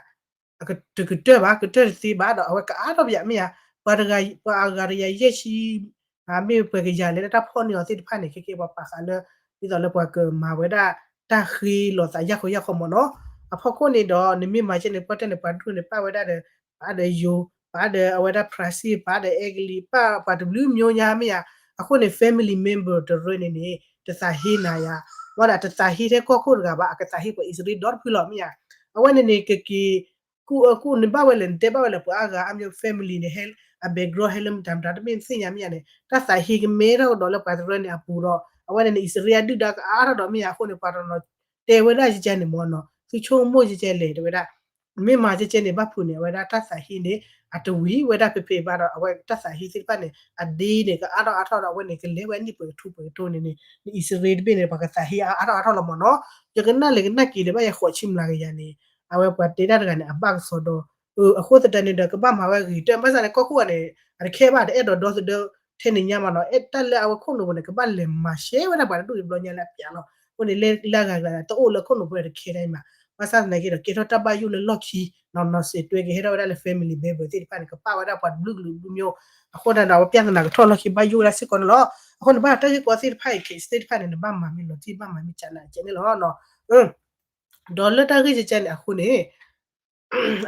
ဧါ တကတၢၢ်ဘၣ် ကတၢၢ်တသ့ဘၣ်ဒီး အဝဲကအါထီၣ်ပယၤမ့ၢ်ဧါ ပှၤတဂၤ ပှၤအဂၤတဂၤယဲၢ်ဆံ မ့ၢ်ပှၤကယၤလဲၤတၢ်ဖီၣ်န့ၢ်အီၤသ့ၣ်တဖၣ်န့ၣ် ခဲကဲပှၤပာ်ဃာ်လၢ ဒ်သိးလၢပှၤကမၤဝဲဒၣ် တၢ်ဃ့လိာ်သးယၢ်ဃီယၢ်ဃီမ့ၢ်နီၤ အဖီခိၣ်န့ၣ်ဒီး နမ့ၢ်မၤကဲန့ၣ် ပှၤတဲန့ၣ် ပှၤဒူၣ်န့ၣ် ပာ်ဝဲဒၣ်ဒီး ပာ်ဒီးယိၤ ပာ်ဒီးအဝဲဒၣ် ဖရၣ်စ့ၣ် ပာ်ဒီးအဲကလံး ပာ်ပှၤတဘျုးမျိုးညါမ့ၢ်ဧါ အဃိန့ၣ် family member တရၢန့ၣ်န့ၣ် တသးဟ့နၤယၤ ဝဲဒၣ်တသးဟ့ထဲကီၢ်ခိၣ်တဂၤဘၣ် အကသးဟ့ပှၤအံၣ်စရ့လးဒီတဖုလီၤမ့ၢ်ဧါ အဝဲန့ၣ်န့ၣ် ကက့ၤ ကူၣ်အၢကူၣ်န့ၣ်ဘၣ်ဝဲလဲၣ် နတဲဘၣ်ဝဲလဲၣ် ပှၤအါဂၤအါမျိုး family န့ၣ် ဟဲ အ background ဟဲလၢမတၤမတၤတမ့ၢ်သ့ၣ်ညါမ့ၢ်ဧါန့ၣ် တၢ်သးဟ့ကမဲထီၣ်ကဒီးလၢပှၤတရၢန့ၣ်အပူၤဒီး အဝဲန့ၣ်န့ၣ် အံၣ်စရ့လးဒုၣ်ဒါကအါထီၣ်ဒီးမ့ၢ်ဧါ အဃိန့ၣ် ပှၤတနီၤတဲဝဲဒၣ်ကဲကဲန့ၣ်မ့ၢ်နီၤ သုဆိကမိၣ်ကဲကဲလဲၣ် တဲဝဲဒၣ် မ့ၢ်မၤကဲကဲန့ၣ် ဘၣ်ဖုးန့ၣ် အဝဲဒၣ်တၢ်သးဟ့န့ၣ် အတဝံၤဝဲဒၣ်ဖဲဖဲဘၣ်ဒီး အဝဲတၢ်သးဟ့သ့ၣ်တဖၣ်န့ၣ် အဒ့န့ၣ် ကအါထီၣ်အါထီၣ်ဒီး အဝဲန့ၣ် ကလဲၤဝဲအနံၣ်ပှဲၤကထိပှဲၤကထိန့ၣ်န့ၣ် နအံၣ်စရ့လးတဘ့ၣ်န့ၣ် ပှၤကသးဟ့အါထီၣ်အါထီၣ်လီၤမ့ၢ်နီၤ ယကနၣ်လဲၤကနၣ်က့ၤလၢၤဘၣ်ယဃိးဆံမျးကယၤန့ၣ် အဝဲပှၤတဲတၢ်တဂၤန့ၣ် အဘၣ်ကစီဒီ အဃိသတးန့ၣ်ဒီး ကဘၣ်မၤဝဲဂ့ၤတၢၢ် ဘၣ်ဆၣ်န့ၣ် ကီၢ်ခိၣ်န့ၣ် အတခဲဘၣ် တအဲၣ်ဒိးဒီသဒၢ ထဲန့ၣ်ညါမးနီၤ အဲၣ်တၢ်လၢအဝဲခိၣ်နူာ်ပူၤန့ၣ် ကဘၣ်လဲၤမၤရှဲဝဲဒၣ်ပှၤတဒူၣ်အံၤဘျီညါလၢအပျးလီၤ. အဃိန့ၣ်လၢအဂၤဂၤတအိၣ်လၢခိၣ်နူာ်ပူၤတခဲဒၣ်အံၤမး ဘၣ်ဆၣ်သနာ်က့ဒီး ကဲထီၣ်တၢ်ဘၣ်ယိၣ်လၢလီၢ်ခံ နီၢ်နီၢ်စံးတွဲက့ၤဟဲထီၣ်ဝဲဒၣ်လၢ family member သ့ၣ်တဖၣ်န့ၣ် ကပာ်ဝဲဒၣ်ပှၤတဘျုးကလုာ်ဘျုးမျိုး အဃိန့ၣ်ဒီး အဝဲပြဿနာကထီၣ်လီၢ်ခံဘၣ်ယိၣ်ဝဲဒၣ်စ့ၢ်ကီးန့ၣ်လီၤ. အဃိန့ၣ် ဘၣ်တၢ်ဂ့ၢ်ကီသ့ၣ်တဖၣ်အံၤ case သ့ၣ်တဖၣ်န့ၣ် နဘၣ်မၤမ့ၢ်လီၤတံၢ် ဘၣ်မၤမ့ၢ်ကနးကဲန့ၣ်လီၤ. ဒီးလၢတၢ်ဂ့ၢ်ကဲန့ၣ်အဃိန့ၣ်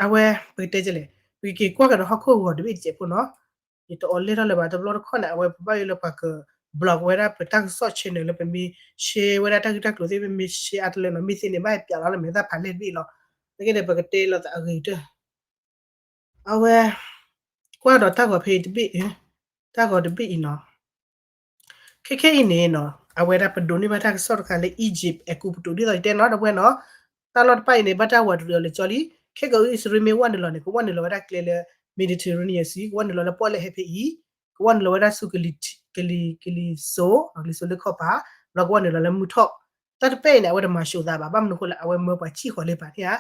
အဝဲ ပကတဲလဲၣ် ပကက့ၤကွၢ်ကဒီးဟီၣ်ခိၣ်ဂီၤတဘ့ၣ်တစဲးဖိနီၤ ယတအီၤလဲၢ်ထီၣ်လၢၤဘၣ် တဘျီတခီၣ်န့ၣ် အဝဲပဘၣ်ယိၣ်လၢပှၤက block ဝဲဒၣ်ပတၢ်ကစီၣ် channel လၢပမ့ၢ် share ဝဲဒၣ်တၢ်ဂ့ၢ်တၢ်ကျိၤသ့ၣ် ပမ့ၢ် share အါတလၢနီၤ မ့ၢ်သ့န့ၣ် ဘၣ်ဟဲပျးလီၤလၢမဲာ်သၣ်ဖးလဲၢ်တဘ့ၣ်လီၤ. နက့န့ၣ်ပကတဲလီၤသးအဂ့ၤကတၢၢ် အဝဲ ကွၢ်ဒီးတၢ်ဂီၤဖဲအံၤတဘ့ၣ် တၢ်ဂီၤတဘ့ၣ်အံၤနီၤ ခဲခဲအံၤန့ၣ်နီၤ အဝဲဒၣ်ပဒိးန့ၢ်ဘၣ်တၢ်ကစီၣ်တခါလၢ Egypt အဲၤကူပတူး ဒ်သိးယတဲနီၤ ဒီပုၢ်ဝဲၢ်နီၤ တၢ်လီၢ်တဖၣ်အံၤန့ၣ် ဘၣ်တၢ်ဝးတရံးအီၤလၢာ်ကၠီလံ ခဲကီးအံၣ်စရ့လးမ့ၢ်ဝဲနုာ်လီၤန့ၣ် ကဝဲနုာ်လီၤဝဲဒၣ်ကျဲလၢ Mediterranean Sea ကဝဲနုာ်လီၤလၢပီၣ်လဲၣ်ဟဲဖဲအံၤ ကဝဲနုာ်လီၤဝဲဒၣ်ဆူ ကလံၤစိး ကလံၤစိးလ့ခီၣ်ပၤ ဒီးကဝဲနုာ်လီၤလၢမုၢ်ထီၣ် တၢ်တဖၣ်အံၤန့ၣ် အဝဲတမၤၡိးသးဘၣ် ဘၣ်မနုၤအဃိလဲၣ် အဝဲမၢပှၤစံၣ်ဃီၤလၢၤဘၣ်န့ၣ်ဧါ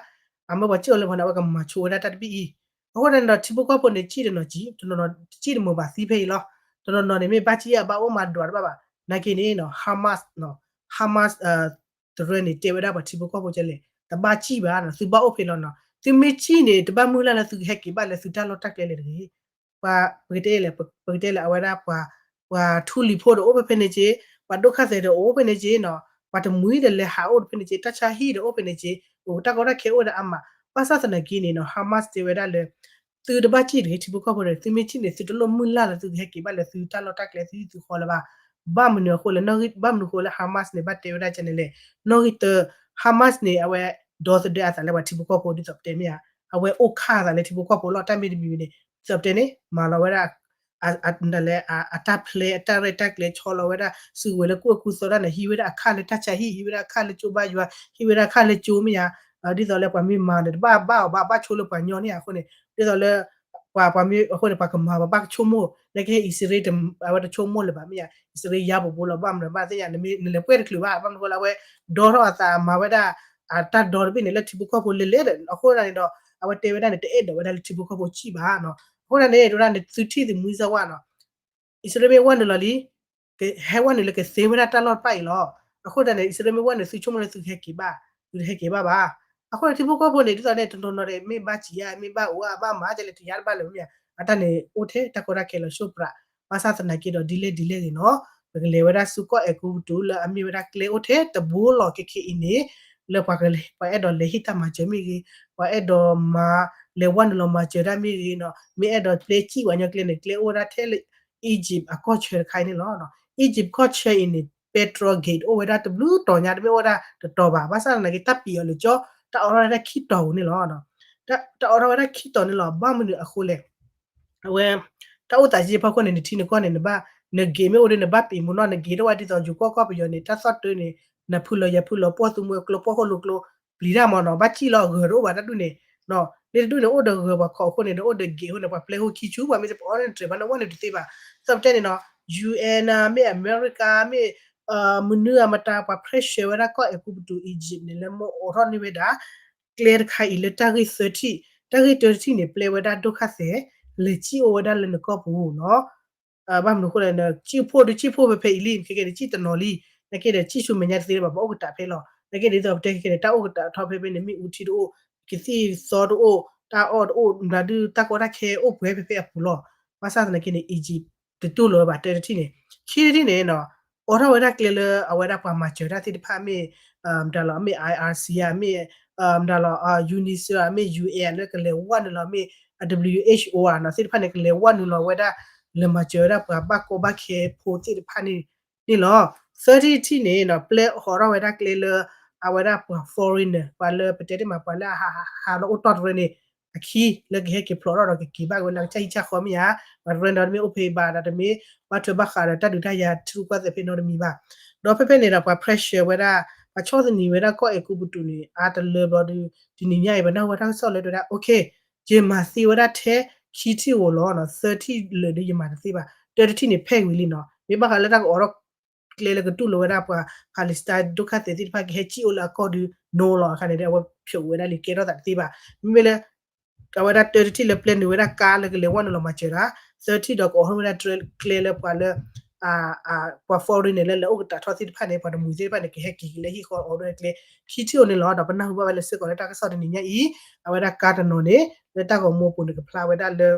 အမၢပှၤစံၣ်ဃီၤလၢၤဘၣ်န့ၣ် အဝဲကမၤဆိဝဲဒၣ်တၢ်တဘ့ၣ်အံၤ အဃိန့ၣ်ဒီးထံဖိကီၢ်ဖိန့ၣ် စံၣ်တနီၤစံၣ် တနီၤနီၤတစံၣ်တမုာ်ဘၣ်သံဖဲအံၤလီၤ တနီၤနီၤန့ၣ်မ့ၢ်ဘၣ်စံၣ်အဘၣ်အိၣ်မးဒွးတဘၣ်ဘၣ် နာ်က့န့ၣ် Hamas Hamas တရၢန့ၣ် တဲဝဲဒၣ်ပှၤထံဖိကီၢ်ဖိကလဲၣ် တဘၣ်စံၣ်ဘၣ်နီၤ သုဘၣ်အိၣ်ဖဲလီၤနီၤ သုမ့ၢ်စံၣ်န့ၣ် တဘၣ်မုၢ်လၢ်လၢသုကဟဲက့ၤဘၣ်လၢသုတၢ်လီၢ်တၢ်ကျဲလဲၣ်တဂ့ၤ ပကတဲလဲၣ် ပကတဲလဲၣ်အဝဲဒၣ်ပှၤ ပှၤထူလံၤဖိဒီးအိၣ်ဖဲဖဲန့ၣ်က့ ပှၤဒိၣ်ခါသဲးဒီးအိၣ်ဖဲန့ၣ်က့နီၤ ပှၤတမှံၤဒီးလဲၤဟးအိၣ်တဖဲန့ၣ်က့ တၢ်ဆါဟံၣ်ဒီးအိၣ်ဖဲန့ၣ်က့ အိၣ်တၢ်ကီတၢ်ခဲအိၣ်ဝဲဒၣ်အါမး ဘၣ်ဆၣ်သနာ်က့န့ၣ်နီၤ Hamas တဲဝဲဒၣ်လၢ သုတဘၣ်စံၣ်တဂ့ၤ ထံဖိကီၢ်ဖိဒီး သုမ့ၢ်စံၣ်န့ၣ် သုတလိၣ်မုၢ်လၢ်လၢသုကဟဲက့ၤဘၣ်လၢသုတၢ်လီၢ်တၢ်ကျဲသုဟံၣ်သုဃီလၢၤဘၣ် ဘၣ်မနုၤအဃိလဲၣ် ဘၣ်မနုၤအဃိလၢ Hamas န့ၣ် ဘၣ်တဲဝဲဒၣ်ကန့ၣ်လဲၣ် နီၣ်ဂံၢ်တၢ Hamas န့ၣ် အဝဲ ဒီသဒၢအသးလၢပှၤထံဖိကီၢ်ဖိဒ်သိးပတဲမ့ၢ်ဧါ အဝဲအိၣ်ခးအသးလၢထံဖိကီၢ်ဖိလီၤ တၢ်မ့ၢ်တမံၤမံၤန့ၣ် ဒ်သိးပတဲန့ၣ် မၤလီၤဝဲဒၣ် ဒ်လဲၣ် အတၢ်ဖျဲးအတၢ်ရဲၣ်တၢ်ကျဲၤဆီလီၤဝဲဒၣ် စုကဝဲၤလၢကူၣ်အဲၤကူၣ်သီတၢ်န့ၣ် ဟံးဝဲဒၣ်အခၣ်လၢတၢ်ဆါဟံၣ် ဟံးဝဲဒၣ်အခၣ်လၢကၠိဘါယွၤ ဟံးဝဲဒၣ်အခၣ်လၢကၠိမ့ၢ်ဧါ ဒ်သိးလၢပှၤမ့ၢ်မၤန့ၣ် တဘၣ်ဘၣ်အီၤဘၣ် ဘၣ်ဆိလၢပှၤညီန့ၣ်ဧါ အဃိန့ၣ် ဒ်သိးလၢ ပှၤပှၤမ့ၢ်အဃိန့ၣ် ပှၤကမၤဘၣ်ဘၣ်ကဆိကမိၣ် နကဟဲအံၣ်စရ့လး အဝဲတဆိကမိၣ်လၢၤဘၣ်မ့ၢ်ဧါ အံၣ်စရ့လးယါပူၤပူၤလီၤ ဘၣ်မနုၤဘၣ်သ့ၣ်ညါ နလဲၤပှဲၢ်တချုးဘၣ် ဘၣ်မနုၤဃိလၢအဝဲ ဒီထီၣ်အသးမၤဝဲဒၣ် အတၢ်ဒီတဘ့ၣ်န့ၣ် လၢထံဖိကီၢ်ဖိလဲၤလဲၤဒီး အဃိသတးန့ၣ်ဒီး အဝဲတဲဝဲဒၣ်န့ၣ် တအဲၣ်ဒိးဝဲဒၣ်လၢထံဖိကီၢ်ဖိစံၣ်ဘၣ်နီၤ အဃိသတးန့ၣ် တဲဝဲဒၣ်န့ၣ် သုထံၣ်သုမှံစၢ်ဝါနီၤ အံၣ်စရ့လးမ့ၢ်ဝဲနုာ်လီၤလံ ဟဲဝဲနုာ်လၢကသ့ဝဲဒၣ်တၢ်လီၢ်တဖၣ်အံၤလီၤ အဃိသတးန့ၣ် အံၣ်စရ့လးမ့ၢ်ဝဲနုာ် သုဆိကမိၣ်လၢသုကဟဲက့ၤဘၣ် သုတဟဲက့ၤဘၣ်ဘၣ် အဃိန့ၣ် ထံဖိကီၢ်ဖိန့ၣ် ဒ်သိးန့ၣ် တနီၤနီၤဒီး မ့ၢ်ဘၣ်စံၣ်ဧါ မ့ၢ်ဘၣ်အိၣ်ဧါ ဘၣ်မၤကလဲၣ် တယါတဘၣ်လၢၤမ့ၢ်ဧါ အတၢ်န့ၣ် အိၣ်ထဲတၢ်ကီတၢ်ခဲလီၤ ဆိပြး ဘၣ်ဆၣ်သနာ်က့ဒီး ဒ်လဲၣ်ဒ်လဲၣ်ဂ့ၤနီၤ ပကလဲၤဝဲဒၣ်ဆူကီၢ်အဲၤကူပတူးလၢအမ့ၢ်ဝဲဒၣ်ကျဲအိၣ်ထဲတဘိလီၤ ခဲခဲအံၤန့ၣ် လၢပှၤအဲၣ်ဒိးလဲၤဟ့ၣ်တၢ်မၤစၢၤမ့ၢ်ဂ့ၤ ပှၤအဲၣ်ဒိးမၤ လဲၤဝဲနုာ်လီၤမၤစၢၤတၢ်မ့ၢ်ဂ့ၤနီၤ မ့ၢ်အဲၣ်ဒိးကျဲစံၣ်ဝဲညီကျဲန့ၣ် ကျဲအိၣ်ဝဲဒၣ်ထဲလၢ Egypt အကီၢ်ဆၢတခါအံၤန့ၣ်လီၤ. Egypt ကီၢ်ဆၢအံၤန့ၣ် petrol gate အိၣ်ဝဲဒၣ်တဘျုးတီၤညါ တမ့ၢ်အိၣ်ဝဲဒၣ်တတီၤဘၣ် ဘၣ်ဆၣ်သနာ်က့ တၢ်ပံၤအီၤလၢာ်ကၠီ တၢ်အိးထီၣ်ဝဲဒၣ်ခံတီၤဧိၤန့ၣ်လီၤ. တၢ်အိးထီၣ်ဝဲဒၣ်ခံတီၤန့ၣ်လီၤ ဘၣ်မနုၤအဃိလဲၣ် အဝဲ တၢ်အိၣ်သးယဲၢ်ဖီခိၣ်န့ၣ် နထံနကီၢ်န့ၣ် နဘၣ် န gate မ့ၢ်အိၣ်ဒီး နဘၣ်ပံၤမူနီၢ် န gate တအိၣ်ဝဲဒ်သိး ယိၤကီၢ်ကီၢ်ပယီၤန့ၣ် တၢ်သီၣ်တၢန့ၣ် နဖုလီၤယၤဖုလီၤ ပှီၢ်သူမှဲကျိ ပှီၢ်ဟီၣ်လိၤကျိ ပျံၤတၢ်မးနီၤ ဘၣ်စံၣ်လီၤ အဂၢၤတအိၣ်ဘၣ်တၢ်ဒူၣ်န့ၣ် လၢတဒူၣ်န့ၣ် အိၣ်ဒီးဂၢၤပှၤခိးအဃိန့ၣ် ဒီးအိၣ်ဒီး gate အဃိန့ၣ် ပှၤပျဲဟိခံဆူ ပှၤမ့ၢ်တပအီၣ်န့ၣ်တြဲၤဘၣ် နဝဲနုာ်တသ့ဘၣ် သီၣ်ပတဲန့ၣ်နီၤ UN မ့ၢ် America မ့ၢ် မနုၤအမတၤ ပှၤ pressure ဝဲဒၣ်ကီၢ်အဲၤကူပတူး Egypt န့ၣ် လၢမ့ၢ်အိးထီၣ်န့ၢ်ဝဲဒၣ် ကျဲတခါအံၤလၢတၢ်ဂ့ၢ်သၢထံၣ် တၢ်ဂ့ၢ်တၢတထံၣ်န့ၣ် ပျဲဝဲဒၣ်ဒိၣ်ခါသဲး လဲၤစံၣ်အိၣ်ဝဲဒၣ်လၢနကီၢ်ပူၤနီၤ ဘၣ်မနုၤအဃိလဲၣ် စံၣ်ဖှိၣ်ဒုးစံၣ်ဖှိၣ်ဖဲဖဲအံၤလံ ခဲကဲန့ၣ် စံၣ်တနီၤလံ နာ်က့ဒီး စံၣ်ဆူမဲာ်ညါတသ့လၢၤဘၣ် ပှၤအိၣ်ကတၢၢ်ဖဲလီၤ နာ်က့ဒ်သိးပတဲခဲကဲန့ၣ် တၢ်အိၣ်ကတၢၢ်ထီၣ်ဖဲဖဲန့ၣ် မ့ၢ်အူထံတအိၣ် ကသံၣ်သီတအိၣ် တၢ်အီၣ်တအိၣ် မတၤဒုး တၢ်ကီတၢ်ခဲအိၣ်ပှဲၤဖဲဖဲအပူၤလီၤ ဘၣ်ဆၣ်သနာ်က့န့ၣ် Egypt တတူၢ်လိာ်ဝဲဘၣ် တၢတထံၣ်န့ၣ် ခံထံၣ်န့ၣ်နီၤ အိးထီၣ်ဝဲဒၣ်ကျဲလၢအဝဲဒၣ်ပှၤမၤစၢၤတၢ်သ့ၣ်တဖၣ်မ့ၢ် မတၤလီၤ မ့ၢ် IRC ဧါ မ့ၢ် မတၤလီၤ UNICEF ဧါ မ့ၢ် UN လၢကလဲၤဝဲနုာ်လီၤ မ့ၢ် WHO ဧါနီၤ သ့ၣ်တဖၣ်န့ၣ် ကလဲၤဝဲနုာ်လီၤဝဲဒၣ် လဲၤမၤစၢၤဝဲဒၣ်ပှၤဘၣ်ကီဘၣ်ခဲဖိသ့ၣ်တဖၣ်န့ၣ် န့ၣ်လီၤ. သၢထံၣ်တထံၣ်န့ၣ်နီၤ ပျဲအိးထီၣ်ဝဲဒၣ်ကျဲလၢ အဝဲဒၣ်ပှၤ foreigner ပှၤလၢပတဲတ့ၢ်မး ပှၤလၢအဟးလၢအိၣ်တီၢ်တရၢန့ၣ် အခံ လၢကဟဲက့ၤဖျိးထီၣ်ဒီးကက့ၤဘၣ်ဝဲလၢကစၢ်ဟံၣ်ကစၢ်ဃီမ့ၢ်ဧါ, ပှၤတရၢန့ၣ်ဒီးတမ့ၢ်အိၣ်ဖဲအံၤဘၣ်ဒီး တမ့ၢ်ဘၣ်ထွဲဘၣ်ဃးဒီးတၢ်ဒုးတၢ်ယၤထံရူၢ်ကီၢ်သဲးဖဲနီတမံၤဘၣ်. ဒီးဖဲဖဲန့ၣ်ဒီး ပှၤ pressure ဝဲဒၣ် ပှၤဆီၣ်သနံးဝဲဒၣ်ကီၢ်အဲၤကူပတူးန့ၣ် အါတလၢဘျီဒီး တနံၤညါအံၤ ပနၢ်ဟူဝဲတၢ်ကစီၣ်လၢတဲဝဲဒၣ် okay ယမၤသ့ဝဲဒၣ်ထဲခံထံၣ်ဧိၤလီၤနီၤ, သၢထံၣ်လၢာ်ဒီးယမၤတသ့ဘၣ်, တၢတထံၣ်န့ၣ် ဖဲဝံၤလံနီၤ, မ့ၢ်ဘၣ်ဃးလၢတၢ်ကအိးထီၣ်ကျဲလၢကတူၢ်လိာ်ဝဲဒၣ်ပှၤ Palestine ဒုက္ခသည်သ့ၣ်တဖၣ်ကဟဲစံၣ်အိၣ်လၢအကီၢ်ဒီး no လီၤ, အခါန့ၣ်ဒီး အဝဲဖျိးဝဲဒၣ်လံ ကဲထီၣ်သးတသ့ဘၣ်. မ့မ့ၢ်လၢ အဝဲဒၣ်တၢတထံၣ်လၢပျဲနုာ်ဝဲဒၣ်ကါလၢကလဲၤဝဲနုာ်လီၤမၤစၢၤတၢ် သၢထံၣ်ဒီးကအိးထီၣ်ဝဲဒၣ်ကျဲလၢပှၤလၢ ပှၤ foreign န့ၣ် လၢလဲၤအိၣ်ကတၢၢ်ထီၣ်သ့ၣ်တဖၣ်န့ၣ် ပှၤတမှံၤသ့ၣ်တဖၣ်န့ၣ် ကဟဲက့ၤက့ၤလၢဟံၣ်ဃီအိးထီၣ်ကျဲ ခံထံၣ်အိၣ်န့ၣ်လီၤ. ဒီးပနၢ်ဟူဘၣ်ဝဲလၢစ့ၢ်ကီးလၢတၢ်ကစီၣ်တနံၤညါအံၤ အဝဲဒၣ်ကါတနီၤန့ၣ် လၢတၢ်ဂီၤမူအပူၤန့ၣ် ကဖျါဝဲဒၣ်လၢ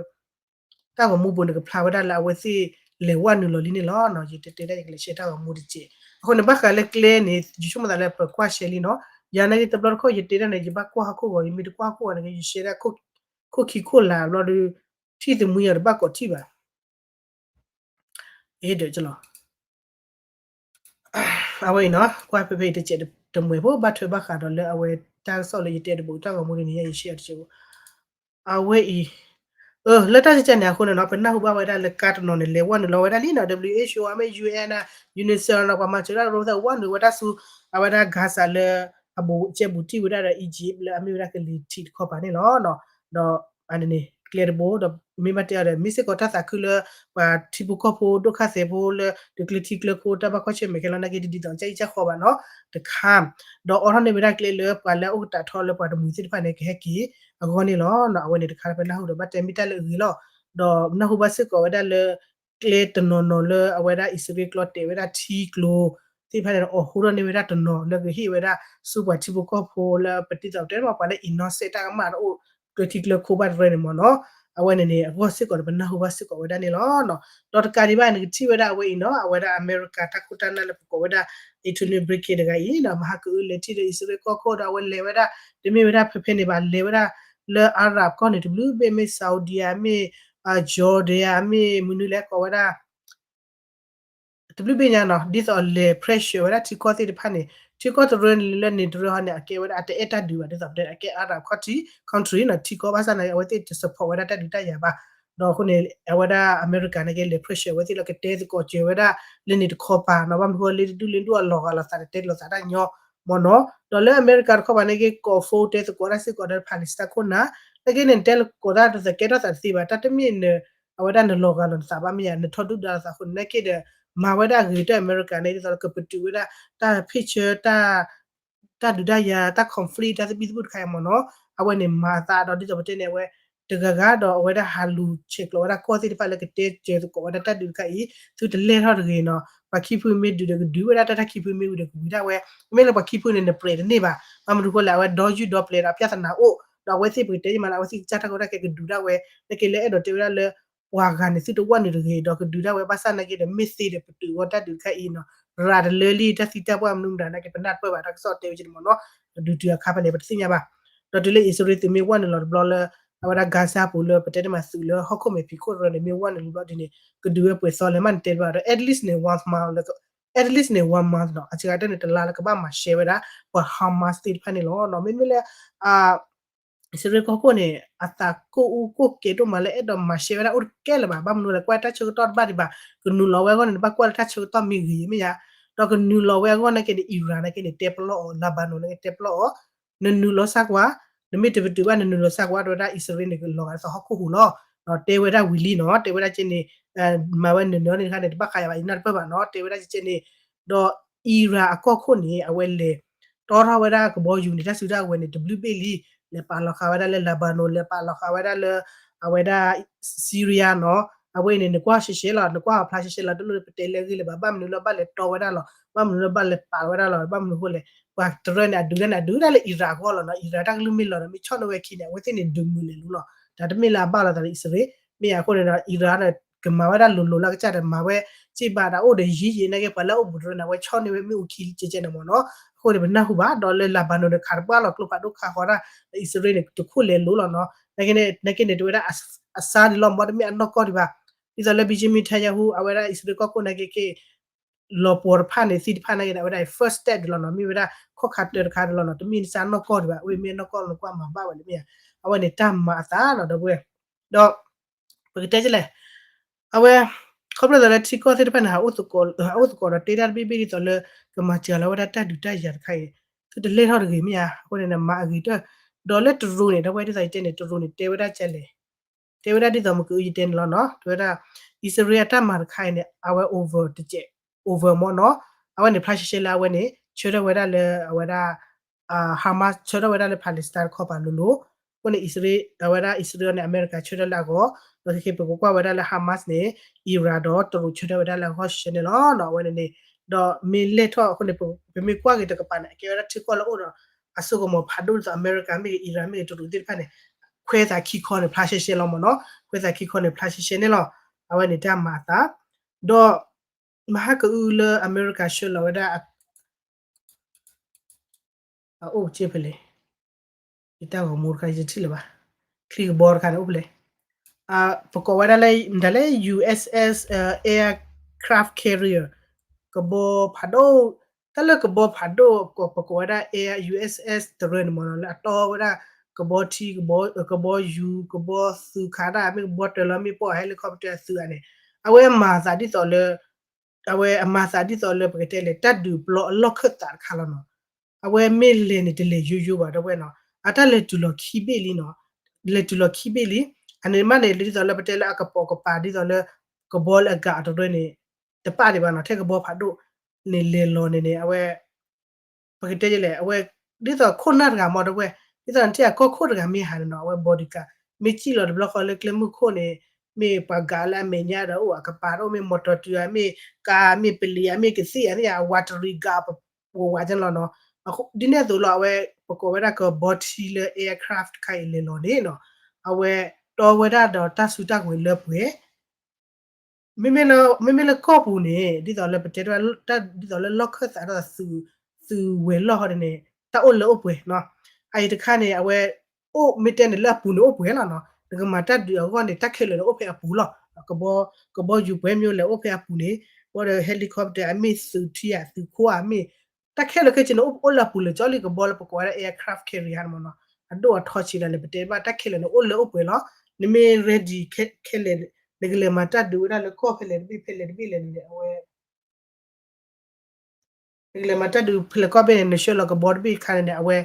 တၢ်ဂီၤမူပူၤန့ၣ် ကဖျါဝဲဒၣ်လၢအဝဲသ့ၣ်လဲၤဝဲနုာ်လီၤလံန့ၣ်လီၤ. ယတဲတဲဒၣ် ယကလဲၤရှဲတၢ်ဂီၤမူတစဲး. အဃိန့ၣ် ဘၣ်ဃးလၢကျဲန့ၣ် ယဆိကမိၣ်သးလၢပကွၢ်ရှဲလံနီၤ. ယၤနာ်က့ တဘျီတခီၣ်ယတဲဒၣ်န့ၣ် ယဘၣ်ကွၢ်ဟီၣ်ခိၣ်ဂီၤ, ယမ့ၢ်တကွၢ်ဟီၣ်ခိၣ်ဂီၤန့ၣ် ယရှဲဒၣ် ခိၣ်ခံခိၣ်လၢ်ဘျီဒီး ထံၣ်သမူယၤတဘၣ်ကိးထံၣ်ဘၣ် အဝဲအံၤနီၤ ကွၢ်ဖဲဖဲအံၤတစဲးတမှဲၤဖိ ဘၣ်ထွဲဘၣ်ဃးဒီးလၢအဝဲတၢ်ကစီၣ်လၢယတဲတဘိးတၢ်ဂီၤမူတနံၤညါ ယရှဲအီၤတစဲးဖိ အဝဲအံၤ လၢတၢ်ကကဲန့ၣ်အဃိန့ၣ်နီၤ ပနၢ်ဟူဘၣ်ဝဲဒၣ်လၢကါတနီၤန့ၣ် လဲၤဝဲနုာ်လီၤဝဲဒၣ်လံနီၤ WHO အမ့ၢ် UN နီၤ UNICEF နီၤ ပှၤမၤစၢၤတၢ်ရိသၢဝဲနုာ်ဝဲဒၣ်ဆူ အဝဲဒၣ် Gaza လၢ အဘူးကဲဘူးတံၢ်ဝဲဒၣ်ဒီး Egypt လၢအမ့ၢ်ဝဲဒၣ်ကလံၤထံးတခီပၤန့ၣ်လီၤ. ဒီး အန့ၣ်န့ၣ် ကျဲတဘိ ဒီးမ့ၢ်ဘၣ်တဲအီၤဒီး မ့ၢ်စ့ၢ်ကီးတၢ်သးခုလၢ ပှၤထံဖိကီၢ်ဖိ ဒိၣ်ခါသဲးဖိလၢ တကျိထံကျိခိၣ် တၢ်ဘၣ်ကွၢ်ဆၢၣ်မဲာ်ခဲလၢာ်နာ်က့ တဒ်သိးကစၢ်အံၤကစၢ်ဃီဘၣ်နီၤ တခါ ဒီးအိးထီၣ်န့ၢ်ဝဲဒၣ်ကျဲလၢပှၤလၢအအိၣ်ကတၢၢ်ထီၣ်လၢပှၤတမှံၤသ့ၣ်တဖၣ်န့ၣ် ကဟဲက့ၤအဂီၢ်န့ၣ်လီၤ. အဝဲန့ၣ်တခါလၢပနၢ်ဟူဒီး ဘၣ်တဲမ့ၢ်တၢ်လၢအဂ့ၤလီၤ. ဒီးနၢ်ဟူဘၣ်စ့ၢ်ကီးဝဲဒၣ်လၢ ကျဲတနီၤနီၤလၢအဝဲဒၣ်အံၣ်စရ့လးကျီတဲာ်ဝဲဒၣ်ထံကျိ သ့ၣ်တဖၣ်န့ၣ် အိးထီၣ်န့ၢ်ဝဲဒၣ်တနီၤလၢကဟ့ၣ်ဝဲဒၣ်ဆူပှၤထံဖိကီၢ်ဖိလၢပတံၤသီးတဲမ့ၢ်ပှၤလၢ innocent တၢ်ကမၣ်တအိၣ်ကျဲထံကျိခိၣ်ဘၣ်တရၢန့ၣ်မ့ၢ်နီၤ. အဝဲန့ၣ်န့ၣ် အဂီၢ်စ့ၢ်ကီးဒီး ပနၢ်ဟူဘၣ်စ့ၢ်ကီးဝဲဒၣ်န့ၣ်လီၤ. ဒီးတကးဒံးဘၣ်န့ၣ် ကထံၣ်ဝဲဒၣ်အဝဲအံၤနီၤ အဝဲဒၣ်အမဲရကၤတၢ်ခိၣ်တၢ်နၢ်လၢပကိးဝဲဒၣ် Antony Blinken တဂၤအံၤနီၤ မဟါကအုလၢထံၣ်လၢအံၣ်စရ့လးကီၢ်ခိၣ်ဒီးအဝဲလဲၤဝဲဒၣ် တမ့ၢ်ဝဲဒၣ်ဖဲဖဲန့ၣ်ဘၣ် လဲၤဝဲဒၣ်လၢ Arab ကီၢ်န့ၣ် တဘျုးဘ့ၣ်မ့ၢ် Saudi ဧါ မ့ၢ် Jordan ဧါ မ့ၢ်မနုၤလဲၣ်ကိးဝဲဒၣ် တဘျုးဘ့ၣ်ညါနီၤ ဒ်သိးလဲၤ pressure ဝဲဒၣ်ထံကီၢ်သ့ၣ်တဖၣ်န့ၣ် ထံကီၢ်တရၢန့ၣ်လၢန့ၣ်တရၢဟီန့ၣ် အကဲဝဲဒၣ်အတအဲၣ်တၢ်ဒုးဘၣ် ဒ်သိးပတဲအကဲ Arab country နီၤ ထံကီၢ်ဘၣ်ဆၣ်န့ၣ် အဝဲသ့ၣ်တ support ဝဲဒၣ်တၢ်ဒုးတၢ်ယၤဘၣ်. ဒီးအဃိန့ၣ် အဝဲဒၣ်အမဲရကၤန့ၣ်က့လဲၤ pressure ဝဲသ့ၣ်လၢကတဲသကိးစၢၤဝဲဒၣ်လၢန့ၣ်တခီပၤနီၤ ဘၣ်မနုၤဃိလၢတဒူၣ်လၢဒူၣ်အလီၤဂာ်လိာ်သးန့ၣ် တဲလိာ်သးတၢ်ညီမ့ၢ်နီၤ ဒီးလၢအမဲရကၤတခီပၤန့ၣ်က့ ကိး phone တဲသကိးတၢ်စ့ၢ်ကီးဒီး Palestine ခိၣ်နၢ် နာ်က့န့ၣ် နတဲလၢကိးတၢ်တသကဲထီၣ်သးတသ့ဘၣ် တၢ်တမ့ၢ်န အဝဲဒၣ်နလီၤဂာ်လိာ်နသးဘၣ်မ့ၢ်ယါ နထီဒုၣ်ဒါလိာ်သးအဃိန့ၣ် နာ်က့ဒီး မၤဝဲဒၣ်အဂ့ၤတၢ်အမဲရကၤန့ၣ် ဒ်သိးလၢကပတုာ်ဝဲဒၣ် တၢ် picture တၢ် တၢ်ဒုးတၢ်ယၤ တၢ် conflict တၢ်သဘံၣ်သဘုၣ်တခါအံၤမ့ၢ်နီၤ အဝဲန့ၣ်မၤအသးဒီးဒ်သိးပတဲန့ၣ် အဝဲ တဂၤဂၤဒီးအဝဲဒၣ်ဟးလူၤ ဆဲးကျိးဝဲဒၣ်ကီၢ်သ့ၣ်တဖၣ်လၢကတဲစၢၤသကိးဝဲဒၣ်တၢ်ဒုးတခါအံၤ သုတလဲၢ်ထီၣ်တဂ့ၤနီၤ ပှၤခံဖုမ့ၢ်ဒုးဒီးကဒုးဝဲဒၣ်တၢ် တၢ်ခံဖုမ့ၢ်ဝံၤဒီးကဝံၤဒၣ်ဝဲ မ့ၢ်လၢပှၤခံဖုန့ၣ် နပြဲးတန့ၢ်ဘၣ် ဘၣ်မနုၤဃိလဲၣ် အဝဲဒီယူၢ်ဒီပျဲၤဒီးအပြဿနာအိၣ် ဒီးအဝဲသ့ၣ်ပကတဲယမးလၢအဝဲသ့ၣ်ကစၢ်တၢ်ကီတၢ်ခဲကဒုးဒၣ်ဝဲ နာ်က့လၢအဲၣ်ဒိးတဲဝဲဒၣ်လၢ ပှၤဂၤန့ၣ် သုတဝဲနုာ်တဂ့ၤ ဒီးကဒုးဒၣ်ဝဲ ဘၣ်ဆၣ်နာ်က့ဒီး မ့ၢ်သ့ဒီးပတုာ်ဝဲတၢ်ဒုးတခါအံၤနီၤ ရၤတလၢလံ တၢ်သံတၢ်ပှၢ်မနုၤမတၤနာ်က့ ပနၢ်တပၢၢ်ဘၣ် တၢ်ကစီၣ်တဲဝဲက့ၤန့ၣ်မ့ၢ်နီၤ ဒုးတုၤအခါဖဲလဲၣ် ပတသ့ၣ်ညါဘၣ် ဒီးတုၤလၢအံၣ်စရ့လးသုးမ့ၢ်ဝဲနုာ်လီၤတဘျီလၢ အဝဲဒၣ် Gaza ပူၤလၢ ပတဲတမးသုးလၢဟီၣ်ခိၣ်မဲာ်ဖံးခိၣ်တရၢန့ၣ် မ့ၢ်ဝဲနုာ်လီၤတဘျီဒ်န့ၣ် ကဒုးဝဲပှဲၤသီလဲၣ်မးန့ၣ်တဲဘၣ်ဒီး at least န့ၣ် one month လၢ at least န့ၣ် one month နီၤ အစှၤတၢ်န့ၣ် တလါလၢကဘၣ်မၤရှဲဝဲဒၣ် ပှၤ Hamas သ့ၣ်တဖၣ်န့ၣ်လီၤနီၤ မ့မ့ၢ်လၢ အံၣ်စရ့လးကီၢ်ခိၣ်န့ၣ် အသးကိၢ်အူကိၢ်ကဲဒိၣ်မးလၢအဲၣ်ဒိးမၤရှဲဝဲဒၣ်အိၣ်တကဲလၢၤဘၣ် ဘၣ်မနုၤလဲၣ် ကွၢ်တၢ်ဆၢကတီၢ်တဘၣ်ဒံးဘၣ် ကနုာ်လီၤဝဲအဂီၢ်န့ၣ် နဘၣ်ကွၢ်လၢတၢ်ဆၢကတီၢ်မ့ၢ်ဂ့ၤမ့ၢ်ယါ ဒီးကနုာ်လီၤဝဲအဂီၢ်နာ်က့န့ၣ် Iran နာ်က့န့ၣ် တဲပလီၢ်အီၤ Lebanon နာ်က့တဲပလီၢ်အီၤ နနုာ်လီၤစၢ်ကွၢ် နမ့ၢ်တပတုာ်ဘၣ် နနုာ်လီၤစၢ်ကွၢ် တဲဝဲဒၣ်အံၣ်စရ့လးန့ၣ် ကလီၤဂာ်ဒ်သိးဟီၣ်ခိၣ်ဟူးလီၤ ဒီးတဲဝဲဒၣ်ဝံၤလံနီၤ တဲဝဲဒၣ်ကဲန့ၣ် မၤဝဲနၢၤနၢၤန့ၣ်တခါန့ၣ် တဘၣ်ဃးယၤဘၣ် ယနၢ်တပၢၢ်ဘၣ်နီၤ တဲဝဲဒၣ်ကဲန့ၣ် ဒီး Iran အကီၢ်ခိၣ်န့ၣ် အဝဲလဲၤ တီထီၣ်ဝဲဒၣ်ကဘီယူၤန့ၣ် တၢ်စုတၢ်ဝဲၤန့ၣ် တဘျုးဘ့ၣ်လံ လဲၤပာ်လီၤဃာ်ဝဲဒၣ်လၢ Lebanon လဲၤပာ်လီၤဃာ်ဝဲဒၣ်လၢ အဝဲဒၣ် Syria နီၤ အဝဲအံၤန့ၣ် နကွၢ်ရှဲရှဲလီၤ နကွၢ်အဖျါရှဲရှဲလီၤ တလိၣ်ပတဲလၢအဂ့ၢ်လၢၤဘၣ် ဘၣ်မနုၤလၢဘၣ်လဲၤတီဝဲဒၣ်လီၤ ဘၣ်မနုၤလၢဘၣ်လဲၤပာ်ဝဲဒၣ်လီၤ ဘၣ်မနုၤအဃိလဲၣ် ပှၤတရၢန့ၣ် အဒုးဒၣ်န့ၣ် အဒုးဒၣ်လၢ Iran အဂီၢ်လီၤနီၤ Iran တၢ်ကလုၢ်မ့ၢ်လီၤဒီး မ့ၢ်ဆီၣ်န့ၢ်ဝဲခံန့ၣ် အဝဲသ့ၣ်န့ၣ် ဒုးမုာ်လဲၤလူလီၤ တၢ်တမ့ၢ်လၢအဘၣ်လိာ်သးဒီးအံၣ်စရ့လး မ့ၢ်ယါအဃိန့ၣ်ဒီး Iran န့ၣ် ကမၤဝဲဒၣ်လိၤလိၤလၢကစၢ်ဒီးမၤဝဲ စ့ၢ်ဘၣ်ဒီးအိၣ်ဒီးယံာ်ယံာ်နာ်က့ ပှၤလၢအအိၣ်ဘူးတရၢန့ၣ် အဝဲဆီၣ်န့ၢ်ဝဲမ့ၣ်အူခံကဲကဲန့ၣ်မ့ၢ်နီၤ အဃိန့ၣ် ပနၢ်ဟူဘၣ် ဒီးလၢ Lebanon န့ၣ် ခးတပှၢ်လီၤကျိဖးဒိၣ်ခးဃီဒၣ် အံၣ်စရ့လးန့ၣ် တခိၣ်လဲၤလိၤလီၤနီၤ နာ်က့န့ၣ် နာ်က့န့ၣ် တဝဲဒၣ် အစါန့ၣ်လီၤ မ်တမ့ၢ်အနီၢ်ကီၢ်ဒံးဘၣ် ဒ်သိးလၢ Benjamin Netanyahu အဝဲဒၣ်အံၣ်စရ့လးကီၢ်ခိၣ်နာ်က့က့ လီၤပှီၤတဖၣ်န့ၣ် သံတဖၣ်နာ်က့န့ၣ် အဝဲဒၣ် first step ဒၣ်လီၤနီၤ မ့ၢ်ဝဲဒၣ် ခီၣ်ခါတၢတခါဒၣ်လီၤနီၤ တမ့ၢ်နစါနီၢ်ကီၢ်ဒံးဘၣ် အဝဲမ့ၢ်နီၢ်ကီၢ်လီၤကွၢ်မၤဘၣ်ဝဲလၢမ့ၢ်ဧါ အဝဲန့ၣ်တၢ်မၤအသးနီၤ ဒီပုၢ်ဝဲၢ် ဒီး ပကတဲကလဲၣ် အဝဲ ခီဖျိသးလၢထံကီၢ်သ့ၣ်တဖၣ်န့ၣ် ဟးအိၣ်သကိးဒီးတဲတၢ်တဘ့ၣ်ဘ့ၣ်ဒ်သိးလၢ ကမၤစၢၤလီၤဝဲဒၣ်တၢ်ဒုးတၢ်ယၤတခါအံၤ သုတလဲၢ်ထီၣ်တဂ့ၤမ့ၢ်ဧါ အဃိန့ၣ် မၤအဂ့ၤတၢ် ဒီးလၢတရူးန့ၣ် ဒီပုၢ်ဝဲၢ်ဒ်သိးယတဲန့ၣ် တရူးန့ၣ် တဲဝဲဒၣ်ကလဲၣ် တဲဝဲဒၣ်ဒ်သိးမ့ၢ်ကအုယတဲန့ၣ်လီၤနီၤ တဲဝဲဒၣ် အံၣ်စရ့လးအတၢ်မၤတခါအံၤန့ၣ် အဝဲ over တကဲး over မ့ၢ်နီၤ အဝဲန့ၣ် ဖျါရှဲရှဲလၢအဝဲန့ၣ် ဆၢထၢၣ်ဝဲဒၣ်လၢအဝဲဒၣ် Hamas ဆၢထၢၣ်ဝဲဒၣ်လၢ Palestine တခီပၤလိၤလိၤ အဃိန့ၣ် အဝဲဒၣ်အံၣ်စရ့လးန့ၣ် အမဲရကၤဆၢထၢၣ်လၢအဂီၢ်, ဒီးခဲက့ၤပကကွၢ်ဝဲဒၣ်လၢ Hamas န့ၣ် Iran ဒီးတရူးဆၢထၢၣ်ဝဲဒၣ်လၢအဂီၢ်ရှဲန့ၣ်လီၤ. အဝဲန့ၣ်န့ၣ် ဒီးမ့ၢ်လဲၢ်ထီၣ်အဃိန့ၣ် ပမ့ၢ်ကွၢ်က့ၤတကပၤန့ၣ် အကဲဝဲဒၣ်ထံကီၢ်လၢအိၣ်ဒီး အစိကမီၤဖးဒိၣ်ဒ်သိးအမဲရကၤမ့ၢ်ဂ့ၤ Iran မ့ၢ်ဂ့ၤ တရူးသ့ၣ်တဖၣ်န့ၣ် ခွဲးသးခံခီန့ၣ် ဖျါရှဲရှဲလီၤမ့ၢ်နီၤ, ခွဲးသးခံခီန့ၣ် ဖျါရှဲရှဲန့ၣ်လီၤ. အဝဲန့ၣ်တၢ်မၤအသး, ဒီး မဟါကအုလၢအမဲရကၤဆှၢလီၤဝဲဒၣ် အအိၣ်က့ဖဲလဲၣ်, ယတၢ်ဂီၤမူတခါယတထံၣ်လၢၤဘၣ်, ချံကဘီတခါန့ၣ်အိၣ်ဖဲလဲၣ်, ပကိးဝဲဒၣ်လၢ ဒ်လဲၣ် U S S aircraft carrier ကဘီဖးဒိၣ်, တၢ်လၢကဘီဖးဒိၣ် ပကိးဝဲဒၣ် air U S S တရၢန့ၣ်မ့ၢ်နီၤ လၢအတီဝဲဒၣ် ကဘီထံ ကဘီယူၤ ကဘီသုးခးတၢ် မ့ၢ်ကဘီတၢၢ်လီၤ မ့ၢ်ပိာ် helicopter အသုးဧါန့ၣ် အဝဲမၤသးဒ်သိးလၢ အဝဲအမၤသးဒ်သိးလၢပကတဲလဲၣ် တၢ်ဒုးပျီအလီၢ်ခၢၣ်သးတခါလီၤနီၤ. အဝဲမ့ၢ်လဲၤန့ၣ် တလဲၤယိယိဘၣ် ဒီပုၢ်ဝဲၢ်နီၤ, အတၢ်လဲၤတုၤလီၤခံဘ့ၣ်လံနီၤ, လဲၤတုၤလီၤခံဘ့ၣ်လံ. အန့ၣ်မးန့ၣ် ဒ်သိးလၢပတဲလၢအကပိာ်ကပၤ ဒ်သိးလၢ ကဘီလၢအဂၤအတရၢန့ၣ် တပာ်ဒံးဘၣ်နီၤ, ထဲကဘီဖးဒိၣ်န့ၣ်လဲၤလီၤန့ၣ်န့ၣ် အဝဲ ပကတဲလဲၣ် အဝဲ ဒ်သိးခိၣ်နၢ်တဂၤမ့ၢ် ဒီပုၢ်ဝဲၢ်, ဒ်သိးနထံၣ်အကီၢ်ခိၣ်တဂၤမ့ၢ်ဟးန့ၣ်နီၤ အဝဲ bodyguard မ့ၢ်စံၣ်လီၤတဘျီဃီလၢကျဲမုၢ်ခိၣ်န့ၣ် မ့ၢ်ပှၤဂၤလၢအမဲာ်ညါဒီးအိၣ်အကပၤဒီး မ့ၢ်မီတီတုၤဧါ မ့ၢ်ကါ မ့ၢ်ပလံၤဧါ မ့ၢ်ကသ့ၣ်ဧါ မ့ၢ်ယါ အဝးတရံးဂၤ ပဝးဝးကဲန့ၣ်လီၤနီၤ. ဒ်န့ၣ်အသိးလီၤ အဝဲ ပကိးဝဲဒၣ်ကဘီထံလၢ aircraft တခါအံၤလဲၤလီၤန့ၣ်နီၤ, အဝဲတီဝဲဒၣ်ဒီးတၢ်စုတၢ်ကဝဲၤလၢပှဲၤ မ့မ့ၢ်လၢကီၢ်ပူၤန့ၣ် ဒ်သိးလၢပတဲတၢ် ဒ်သိးလၢလီၢ်ခၢၣ်သး ဒ်သိးသုးဝဲၤလီၢ်ဟီဒ်န့ၣ် တၢ်အိၣ်လၢအိၣ်ပှဲၤနီၤ. အအံၤတခါန့ၣ် အဝဲ အိၣ်မ့ၢ်တဲန့ၣ်လၢအပူၤန့ၣ်အိၣ်ပှဲၤလီၤနီၤ. နကမၤတၢ်ဒုးအဂီၢ်န့ၣ် တၢ်ခဲလၢာ်န့ၣ်အိၣ်ဖဲအပူၤလီၤ. ကဘီယူၤပှဲၤမ့ၢ်လဲၤအိၣ်ဖဲအပူၤန့ၣ် ဘၣ်ဒီး helicopter အမ့ၢ်သုးထံဧါ သုးခိၣ်ဧါမ့ၢ် တၢ်ခဲလၢာ်ခဲဆ့န့ၣ် အိၣ်လၢအပူၤလၢာ်ကၠီလံ ကဘီလၢပကိးဝဲဒၣ် aircraft carrier န့ၣ်မ့ၢ်နီၤ. အဒိၣ်အထီဆံးဒၣ်လဲာ် ပတဲဘၣ်တၢ်ခဲလၢာ်န့ၣ် အိၣ်လၢအိၣ်ပှဲၤလီၤ. နမ့ၢ် ready ခဲလၢာ် နကလဲၤမၤတၢ်ဒုးဝဲဒၣ်လၢကီၢ်ဖဲလဲၣ်တဘ့ၣ်ဖဲလဲၣ်တဘ့ၣ်လဲၣ်န့ၣ် အဝဲ နကလဲၤမၤတၢ်ဒုးဖဲလဲၣ်ကီၢ်ဘ့ၣ်န့ၣ် နဆှၢလီၤကဘီတဘ့ၣ်တခါန့ၣ်န့ၣ် အဝဲ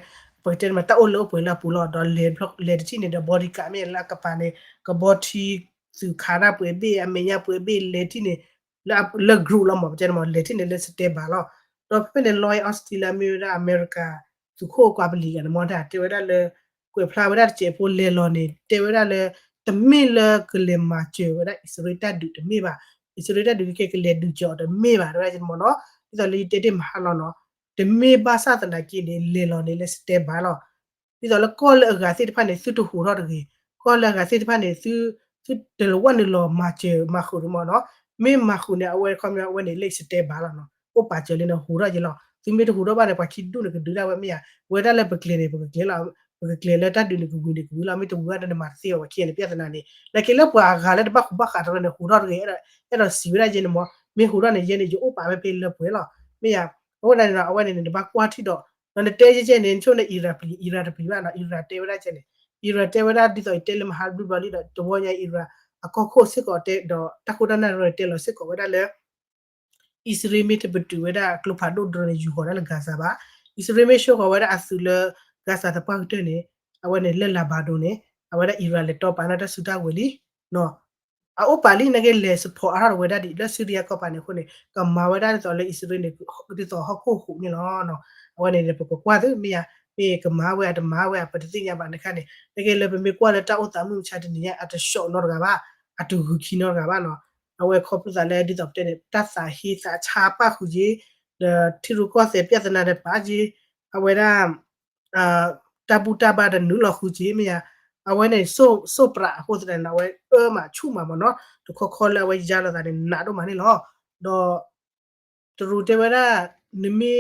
ပကတဲမး တၢ်အိၣ်လၢအိၣ်ပှဲၤလၢအပူၤလီၤ. ဒီးလဲၤတထံၣ်န့ၣ်ဒီး bodyguard မ့ၢ်လၢအကပၤန့ၣ် ကဘီထံ သုးခးတၢ်ပှဲၤဘ့ၣ် အမဲာ်ညါပှဲၤဘ့ၣ် လဲၤတထံၣ်န့ၣ် လၢ group လီၤမး ပတဲမး လဲၤတထံၣ်န့ၣ်လၢ stand by လီၤ. ဒီးဖဲဖဲန့ၣ် Lloyd Austin လၢအမ့ၢ်ဝဲဒၣ်အမဲရကၤ သုးခိၣ်ကွၢ်ပလံၤဂၤန့ၣ်မ့ၢ် တဲဝဲဒၣ်လၢ ကွဲးဖျါဝဲဒၣ်တစဲးဖိလဲၤလီၤန့ၣ် တဲဝဲဒၣ်လၢ တမ့ၢ်လၢကလဲၤမၤစၢၤဝဲဒၣ်အံၣ်စရ့လးတၢ်ဒုးတမ့ၢ်ဘၣ်, အံၣ်စရ့လးတၢ်ဒုးခဲကလဲၤဒုးစၢၤအီၤတမ့ၢ်ဘၣ် တဲဝဲဒၣ်မ့ၢ်နီၤ. ဒ်သိးလၢယတဲတ့ၢ်မဟါလီၤနီၤ, တမ့ၢ်ဘၣ်ဆၣ်သနာ်က့န့ၣ် လဲၤလီၤန့ၣ်လၢ stand by လီၤ. ဒ်သိးလၢကီၢ်လၢအဂၤသ့ၣ်တဖၣ်န့ၣ် သုတဟူးထီၣ်တဂ့ၤ, ကီၢ်လၢအဂၤသ့ၣ်တဖၣ်န့ၣ် သု သုတလၢဝဲနုာ်လီၤမၤစၢၤမၤဃုာ်တမ့ၢ်နီၤ, မ့ၢ်မၤဃုာ်န့ၣ် အဝဲခီမ့ၢ်အဝဲန့ၣ်လၢ stand by လီၤနီၤ, အိၣ်ပာ်စၢၤလံန့ၣ် ဟူးထီၣ်ယဲလီၤ. သုမ့ၢ်တဟူးထီၣ်ဘၣ်န့ၣ် ပှၤခံဒူၣ်န့ၣ်ကဒုးဒၣ်ဝဲမ့ၢ်ဧါ, ဝဲဒၣ်လၢပကျဲၤန့ၣ် ပကကျဲၤလီၤ, ပကကျဲၤလၢတၢ်ဒုးန့ၣ်ကဝံၤန့ၣ်ကဝံၤလီၤ, မ့ၢ်တဝံၤဘၣ်ဒီးနမၤတသ့အီၤဝဲခံဂၤန့ၣ် ပြဿနာန့ၣ် နာ်က့လၢပှၤအဂၤလၢတဘၣ်ဃူဘၣ်ဃးတရၢန့ၣ် ဟူးထီၣ်တဂ့ၤ, အဲၣ်ဒိးစံးဝဲဒၣ်ယဲန့ၣ်မ့ၢ် မ့ၢ်ဟူးထီၣ်န့ၣ် ယဲန့ၣ် ယအိၣ်ပာ်ဝဲဖဲလၢပှဲၤလီၤ, မ့ၢ်ဧါ. အဃိသတးန့ၣ်ဒီး အဝဲန့ၣ်န့ၣ် နဘၣ်ကွၢ်ထံၣ်ဒီး ဒီးနတဲယဲယဲန့ၣ် နဆိကမိၣ်န့ၣ် Iran ပျံၤ Iran တပျံၤဘၣ်နီၤ, Iran တဲဝဲဒၣ်ကဲန့ၣ်, Iran တဲဝဲဒၣ်ဒ်သိးယတဲလၢမဟါဘျုးဘျီလံဒီး တဝီညါ Iran အကီၢ်ခိၣ်စ့ၢ်ကီးတဲ ဒီးတၢ်ခိၣ်တၢ်နၢ်ရၢၢ်တဲလီၤစ့ၢ်ကီးဝဲဒၣ်လၢ အံၣ်စရ့လးမ့ၢ်တပတုာ်ဝဲဒၣ်ကျိဖးဒိၣ်တရၢန့ၣ် ယူၤဃီၤဒၣ်လၢ Gaza ဘၣ်, အံၣ်စရ့လးမ့ၢ်ဆှၢဃီၤဝဲဒၣ်အသုးလၢ Gaza သပှၢ်ကတၢၢ်န့ၣ် အဝဲန့ၣ်လၢလၤဘၤဒိၣ်န့ၣ် အဝဲဒၣ် Iran လဲၤတီပာ်န့ၢ်တၢ်စုတၢ်ဝဲၤလံ အအိၣ်ပာ်လံ နာ်က့လဲၤ support အါထီၣ်ဝဲဒၣ်ဒ်လၢ Syria ကီၢ်ပၤန့ၣ်အဃိန့ၣ် ကမၤဝဲဒၣ်ဒ်သိးလၢအံၣ်စရ့လးန့ၣ် ဒ်သိးဟီၣ်ခိၣ်ဟူးန့ၣ်လီၤ. အဝဲန့ၣ် ပကကွၢ်သု မ့ၢ်ယါ မ့ၢ်ကမၤဝဲအတမၤဝဲအပတသ့ၣ်ညါဘၣ်န့ၣ်ခါန့ၣ် နာ်က့လၢပမ့ၢ်ကွၢ်လၢတၢ်အိၣ်သးမုၢ်မဆါတနံၤညါ အတဆှီနီတဂၤဘၣ်, အတဂုာ်ခံနီတဂၤဘၣ်နီၤ. အဝဲခီဖျိသးလၢဒ်သိးပတဲန့ၣ် တၢ်သးဟ့သးဆါပၣ်ဃုာ်က့ၤ ဒီးထံရူၢ်ကီၢ်သဲးပြဿနာဒီးပာ်က့ၤ အဝဲဒၣ် တၢ်ဘူၣ်တၢ်ဘါဒီးနုာ်လီၤဃုာ်က့ၤမ့ၢ်ယါ, အဝဲန့ၣ် စိၣ်ပြးအဃိသတးန့ၣ် အဝဲအၢမးဆူၣ်မးမ့ၢ်နီၤ, တခီခီလၢအဝဲယါလီၤသးန့ၣ် နးဒိၣ်မးန့ၣ်လီၤ. ဒီး တရူးတဲဝဲဒၣ် နမ့ၢ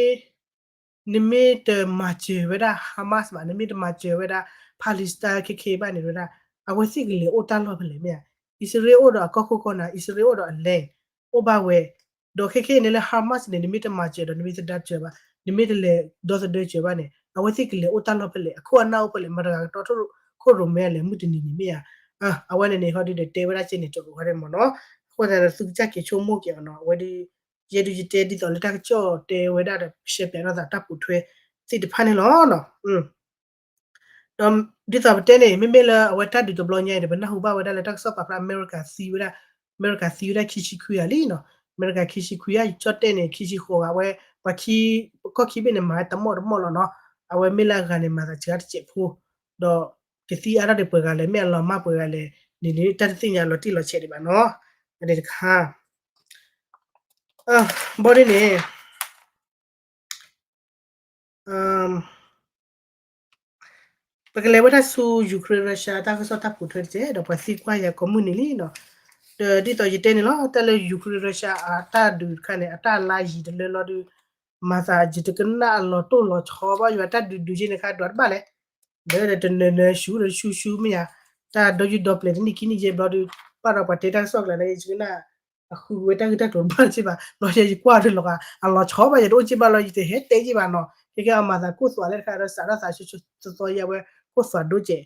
်တမၤစၢၤဝဲဒၣ် Hamas ဘၣ် နမ့ၢ်တမၤစၢၤဝဲဒၣ် Palestine ခဲခဲဘၣ်န့ၣ်ဝဲဒၣ် အဝဲသ့ၣ်ကလဲၤအိၣ်တၢ်လီၢ်ဖဲလဲၣ်မ့ၢ်ဧါ, အံၣ်စရ့လးအိၣ်ဒီးအကီၢ်ခိၣ်ကီၢ်နၢ် အံၣ်စရ့လးအိၣ်ဒီးအလဲၢ် အိၣ်ဘၣ်ဝဲ, ဒီးခဲခဲအံၤန့ၣ်လၢ Hamas န့ၣ် နမ့ၢ်တမၤစၢၤဒီး နမ့ၢ်တဒါစၢၤဘၣ် နမ့ၢ်တလဲၤဒီသဒၢစၢၤဘၣ်န့ၣ် အဝဲသ့ၣ်ကလဲၤအိၣ်တၢ်လီၢ်ဖဲလဲၣ် အခိၣ်အနၢ်အိၣ်ဖဲလဲၣ် မတၤတဂၤကတီခိၣ်ရိၣ်မဲလဲၤမုၢ်တနံၤန့ၣ်မ့ၢ်ဧါ, အဝဲန့ၣ်န့ၣ် ဟီဒုဒီးတဲဝဲဒၣ်ကဲန့ၣ် တရူးဟီဒ်မ့ၢ်နီၤ, အဃိသတးဒီးသုကစၢ်က့ၤဆိကမိၣ်က့ၤအီၤနီၤ အဝဲဒ် ယဲဒုးယတဲဒ်သိးလၢတၢ်ကစီၣ်တဲဝဲဒၣ်ဒီး ရှဲပၠးထီၣ်သးတၢ်ပိာ်ထွဲသ့ၣ်တဖၣ်န့ၣ်လီၤ. ဒီးဒ်သိးပတဲန့ၣ် မ့မ့ၢ်လၢအဝဲတၢ်ဒုးတဘျီညါအံၤဒီး ပနၢ်ဟူဘၣ်ဝဲဒၣ်လၢတၢ်ကစီၣ်ပာ်ဖျါ အမဲရကၤသံဝဲဒၣ်, အမဲရကၤသံဝဲဒၣ်ခံဆံခွံဂၤလံနီၤ, အမဲရကၤခံဆံခွံဂၤ ကၠီၣ်တဲၣ်န့ၣ် ခံဆံဃိးဂၤ အဝဲ ပှၤခံ ကီၢ်ခံဘ့ၣ်န့ၣ် မၤတမီၢ်တမီၢ်လီၤနီၤ, အဝဲမ့ၢ်လၢအဂၤန့ၣ် မၤသးစှၤတစဲးဖိ, ဒီး ကသံအါထီၣ်ဒံးပှဲၤဂၤလဲၣ် မ့ၢ်အလီၤမၢ်ပှဲၤဂၤလဲၣ်န့ၣ် တၢ်တသ့ၣ်ညါလီၤတံၢ်လီၤဆဲးဒံးဘၣ်နီၤ. အန့ၣ်တခါ ဘီဒ်န့ၣ် ပကလဲၤဝဲဒၣ်ဆူ Ukraine Russia တၢ်ကစီၣ်တၢ်ပိာ်ထွဲတက့ၢ် ဒီးပှၤသံကွၢ်ယၤကိးမုၢ်နံၤလံနီၤ. ဒီးဒ်သိးယတဲန့ၣ်လီၤ တၢ်လၢ Ukraine Russia အတၢ်ဒုးတခါန့ၣ် အတၢ်လါယံၤတလၢလီၤဒုး မၤသးယတကနၣ်အလီၤတိၢ်လီၤဆီဘၣ် ယွၤတၢ်ဒုးဒုးက့န့ၣ်ခါဒွးတဘၣ်လဲၣ် ဒီးတနၢၤနၢၤဆူဒီးဆူဆူမ့ၢ်ယၤ တၢ်ဒီယုၢ်ဒီပျဲၤတနံၣ်ခံနံၣ်ယဲဘျီဒုး ဘၣ်ဒီးပှၤတဲတၢ်ကစီၣ်ကျါန့ၣ် ယကနၣ် အဃုဝဲတၢ်ဂ့ၢ်တၢ်ကျိၤတဘၣ်စ့ၢ်ဘၣ် ဘျီယဲယကွၢ်ဒုးလီၤဂာ် အလီၤဆီဘၣ် ယတအိၣ်စ့ၢ်ဘၣ်လီၤ ယတဟဲတဲစ့ၢ်ဘၣ်နီၤ ခဲကဲအမၤသးကိၢ်သွးလၢတခါဒီးစးထီၣ်သးဆိဆိသီသီယဲဝဲ ကိၢ်သွးဒိၣ်ကဲး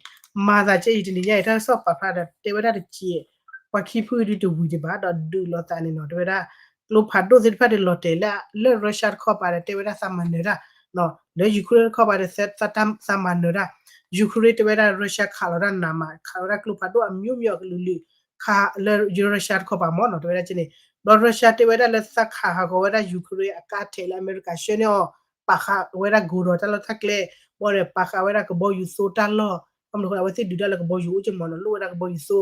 မၤသးကဲအံၤတနံၤညါအံၤ တၢ်ကစီၣ်ပာ်ဖျါဒီးတဲဝဲဒၣ်တက့ၢ် ပှၤခံဖုဒုးတဝံၤဒံးဘၣ်ဒီးဒုးလိာ်သးန့ၣ်နီၤ တဲဝဲဒၣ် ကျိဖးဒိၣ်သ့ၣ်တဖၣ်န့ၣ်လီၤတဲာ်လၢ လၢ Russia တခီပၤဒီးတဲဝဲဒၣ်သးမၤနၢၤတၢ် လၢ Ukraine တခီပၤဒီးသးမၤနၢၤတၢ် Ukraine တဲဝဲဒၣ် Russia ခးလီၤတၢ်နးမး ခးလီၤတၢ်ကျိဖးဒိၣ်အမျိုးမျိုးအကလုာ်လုာ် ခးလၢ Russia တခီပၤမ့ၢ်နီၤ တဲဝဲဒၣ်က့န့ၣ် ဘျီ Russia တဲဝဲဒၣ်လၢသးခးဟးဂီၤဝဲဒၣ် Ukraine အကါထဲးလၢအမဲရကၤ ဆှၢန့ၢ်အီၤ ပာ်ဃာ်ဝဲဒၣ် godown တၢ်လီၢ်တၢ်ကျဲ ဘၣ်ဒီးပာ်ဃာ်ဝဲဒၣ်ကဘီယူၤသိတၢ်လီၢ် ဘၣ်မနုၤအဃိ အဝဲသ့ၣ်ဒုးတၢ်လၢကဘီယူၤအိၣ်က့မ့ၢ်နီၤ လိၣ်ဝဲဒၣ်ကဘီယူၤသိ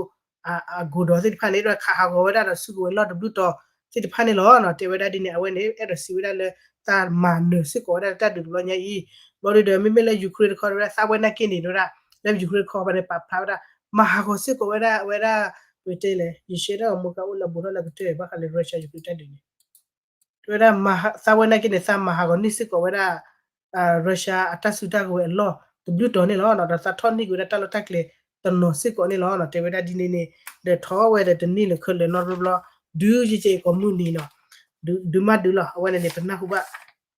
အ godown သ့ၣ်တဖၣ်န့ၣ် ဒီးခးဟးဂီၤဝဲဒၣ်ဒီးစုကဝဲၤလီၢ်တဘျုးတီၤသ့ၣ်တဖၣ်န့ၣ်လီၤ. တဲဝဲဒၣ်ဒ်န့ၣ် အဝဲန့ၣ် အဲၣ်ဒိးစံးဝဲဒၣ်လၢ သးမၤနၢၤစ့ၢ်ကီးဝဲဒၣ်လၢတၢ်ဒုးတဘျီညါအံၤ ဘျီဒုးဒီး မ့မ့ၢ်လၢ Ukraine တခီဝဲဒၣ် သးဝဲနာ်က့န့ၣ် တဲဝဲဒၣ် လၢ Ukraine တခီဝဲန့ၣ် ပာ်ဖျါဝဲဒၣ် မၤဟးဂီၤစ့ၢ်ကီးဝဲဒၣ် အဝဲဒၣ် ပတဲလဲၣ် ယရှဲဒၣ်အမိၢ်ကအိၣ်လၢဘူးထီၣ်လၢကတၢၢ် ဘၣ်ဃးလၢ Russia Ukraine တၢ်ဒုးန့ၣ် တဲဝဲဒၣ် သးဝဲနာ်က့န့ၣ် သးမၤဟးဂီၤန့ၢ်စ့ၢ်ကီးဝဲဒၣ် Russia အတၢ်စုတၢ်ကဝဲၤအလီၢ်တဘျုးတီၤန့ၣ်လီၤ. ဒီးသးထီၣ်န့ၢ်က့ၤဝဲဒၣ်တၢ်လီၢ်တၢ်ကျဲတနီၤစ့ၢ်ကီးန့ၣ်လီၤ. တဲဝဲဒၣ်ဒ်န့ၣ်န့ၣ် ဒီးထီၣ်ဝဲဒီးတနံၣ်လၢခဲလၢာ်နီတဘျီဘျီ ဒုးယကဲကိးမုၢ်နံၤနီၤ ဒုးမးဒုးလီၤ အဝဲန့ၣ်န့ၣ် ပနၢ်ဟူဘၣ်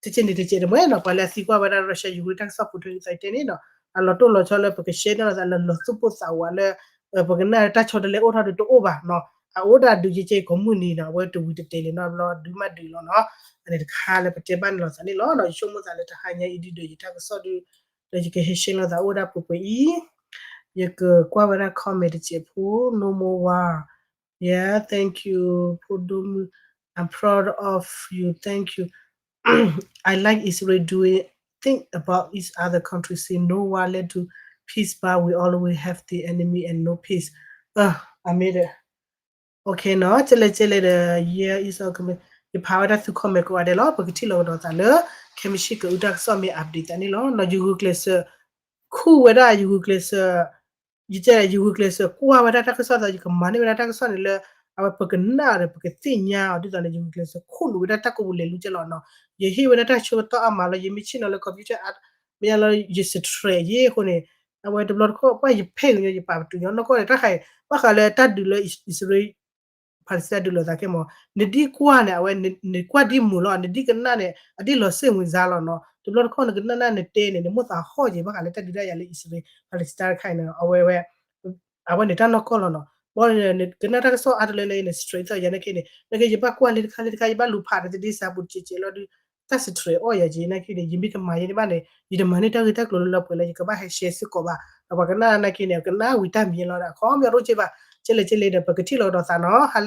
တက့ၢ်န့ၣ်တက့ၢ်တမ့ၢ်နီၤ ပှၤလၢအသံကွၢ်ဝဲဒၣ် Russia Ukraine တၢ်ကစီၣ်ပိာ်ထွဲဒ်သိးယတဲန့ၣ်နီၤ အလီၤတိၢ်လီၤဆီလၢပကရှဲန့ၢ်လိာ်သးလၢလီၤသူၣ်ပိၢ်သးဝးလၢ ပကနၣ်တၢ်ဆီတလဲအိၣ်ထီၣ်ဒုးတအိၣ်ဘၣ်နီၤ အအိၣ်ဒၣ်ဒုးယကဲကိးမုၢ်နံၤနီၤ အဝဲတဝံၤတတဲာ်လံနီတဘျီ ဒုးမးဒုးလီၤနီၤ အန့ၣ်တခါလၢပတဲဘၣ်န့ၣ်လီၤသးန့ၣ်လီၤ. ယဆိကမိၣ်သးလၢတဟါညါအံၤဒုးဒီးယတၢ်ကစီၣ်ဒုး ဒီးယကဟဲရှဲလိာ်သးအိၣ်ဝဲဒၣ်ပှဲၤပှဲၤအံၤ ယကကွၢ်ဝဲဒၣ် comment တစဲးဖိ No more war. Yeah, thank you, ဖိဒိၣ်မုၣ် I'm proud of you. Thank you. I like Israel doing think about each other country. Say no war led to peace, but we always have the enemy and no peace. Uh, I made it. Okay နီၤ ကဲလဲၣ်ကဲလဲၣ်ဒီး yeah is okay ယဖးဝဲဒၣ်သု comment ကိးဂၤဒဲးလီၤ. ပကထံၣ်လိာ်ကဒီးသးလၢ ခဲမုၢ်ဆ့ၣ်ကအုၣ်တၢ်ကစီၣ်မ့ၢ် update သးန့ၣ်လီၤ. ယဂုာ်ကျဲးစၢး ခူၣ်ဝဲဒၣ် ယဂုာ်ကျဲးစၢး ယတဲ ယဂုာ်ကျဲးစၢးကွၢ်ဝဲဒၣ်တၢ်ကစီၣ်သး ယကမၤန့ၢ်ဝဲဒၣ်တၢ်ကစီၣ်န့ၣ်လၢ အဝဲပကနၣ်ဒီးပကသ့ၣ်ညါအီၤ ဒ်သိးန့ၣ် ယဂုာ်ကျဲးစၢးခူၣ်လိာ်ဝဲဒၣ်တၢ်ကိးပူၤလဲၤလူၤကဲလီၤနီၤ. ယဟ့ၣ်ဝဲဒၣ်တၢ်ဆၢကတီၢ်အါမးလီၤ. ယမ့ၢ်ဆ့ၣ်နီၤလၢ computer မ့ၢ်ယါလီၤ ယ stress ယ့ၣ်အဃိန့ၣ် အဝဲတဘျီတခီၣ် ပှၢ်ယဖဲၣ်ကညီ ယပာ်ပတုာ်ညီနီၢ်ကီၢ်န့ၣ် တၢ်ခါအံၤ ဘၣ်ဃးလၢတၢ်ဒုးလၢ Israel Palestine ဒုးလိာ်သးခဲမီၤ နဒ်ကွၢ်န့ၣ် အဝဲ နကွၢ်ဒ်မုာ်လီၤ နဒ်ကနၣ်န့ၣ် အဒ်လီၤစ့ၣ်ဝံၤစါလီၤနီၤ. တဘျီတခီၣ်နကနၣ်နၢ်နတဲန့ၣ် နမိၣ်သးဟီၣ်က့ၤ ဘၣ်ဃးလၢတၢ်ဒုးတၢ်ယၤလၢ Israel Palestine တခါအံၤန့ၣ် အဝဲဝဲ အဝဲန့ၣ်တၢ်နီၢ်ကီၢ်လီၤနီၤ. ဘၣ်န့ၣ် နကနၣ်တၢ်ကစီၣ်အါတလၢန့ၣ် stress သီၣ်ယၤနာ်က့န့ၣ် နာ်က့ယဘၣ်ကွၢ်လၢတခါလၢတခါ ယဘၣ်လူၤဖးဒီးသဒ့စးပူၤတကဲးကဲးလီၤဒုး တၢ် stress အီၣ်ယၤက့ၤနာ်က့န့ၣ် ယမ့ၢ်ကမၤယဲန့ၣ်ဘၣ်န့ၣ် ယတမၤန့ၢ်တၢ်ဂ့ၢ်တၢ်ကျိၤလၢလၢပှဲၤလၢယကဘၣ်ဟဲ share စ့ၢ်ကီးဘၣ်. ဒီးပှၤကနၣ်နာ်က့န့ၣ် ကနၣ်ဝံၤတၢ်မံၤလီၤဒီး အခီပညီတအိၣ်က့ဘၣ်. ကဲလဲၣ်ကဲလဲၣ်ဒီး ပကထံၣ်လိာ်ကဒီးသးနီၤ.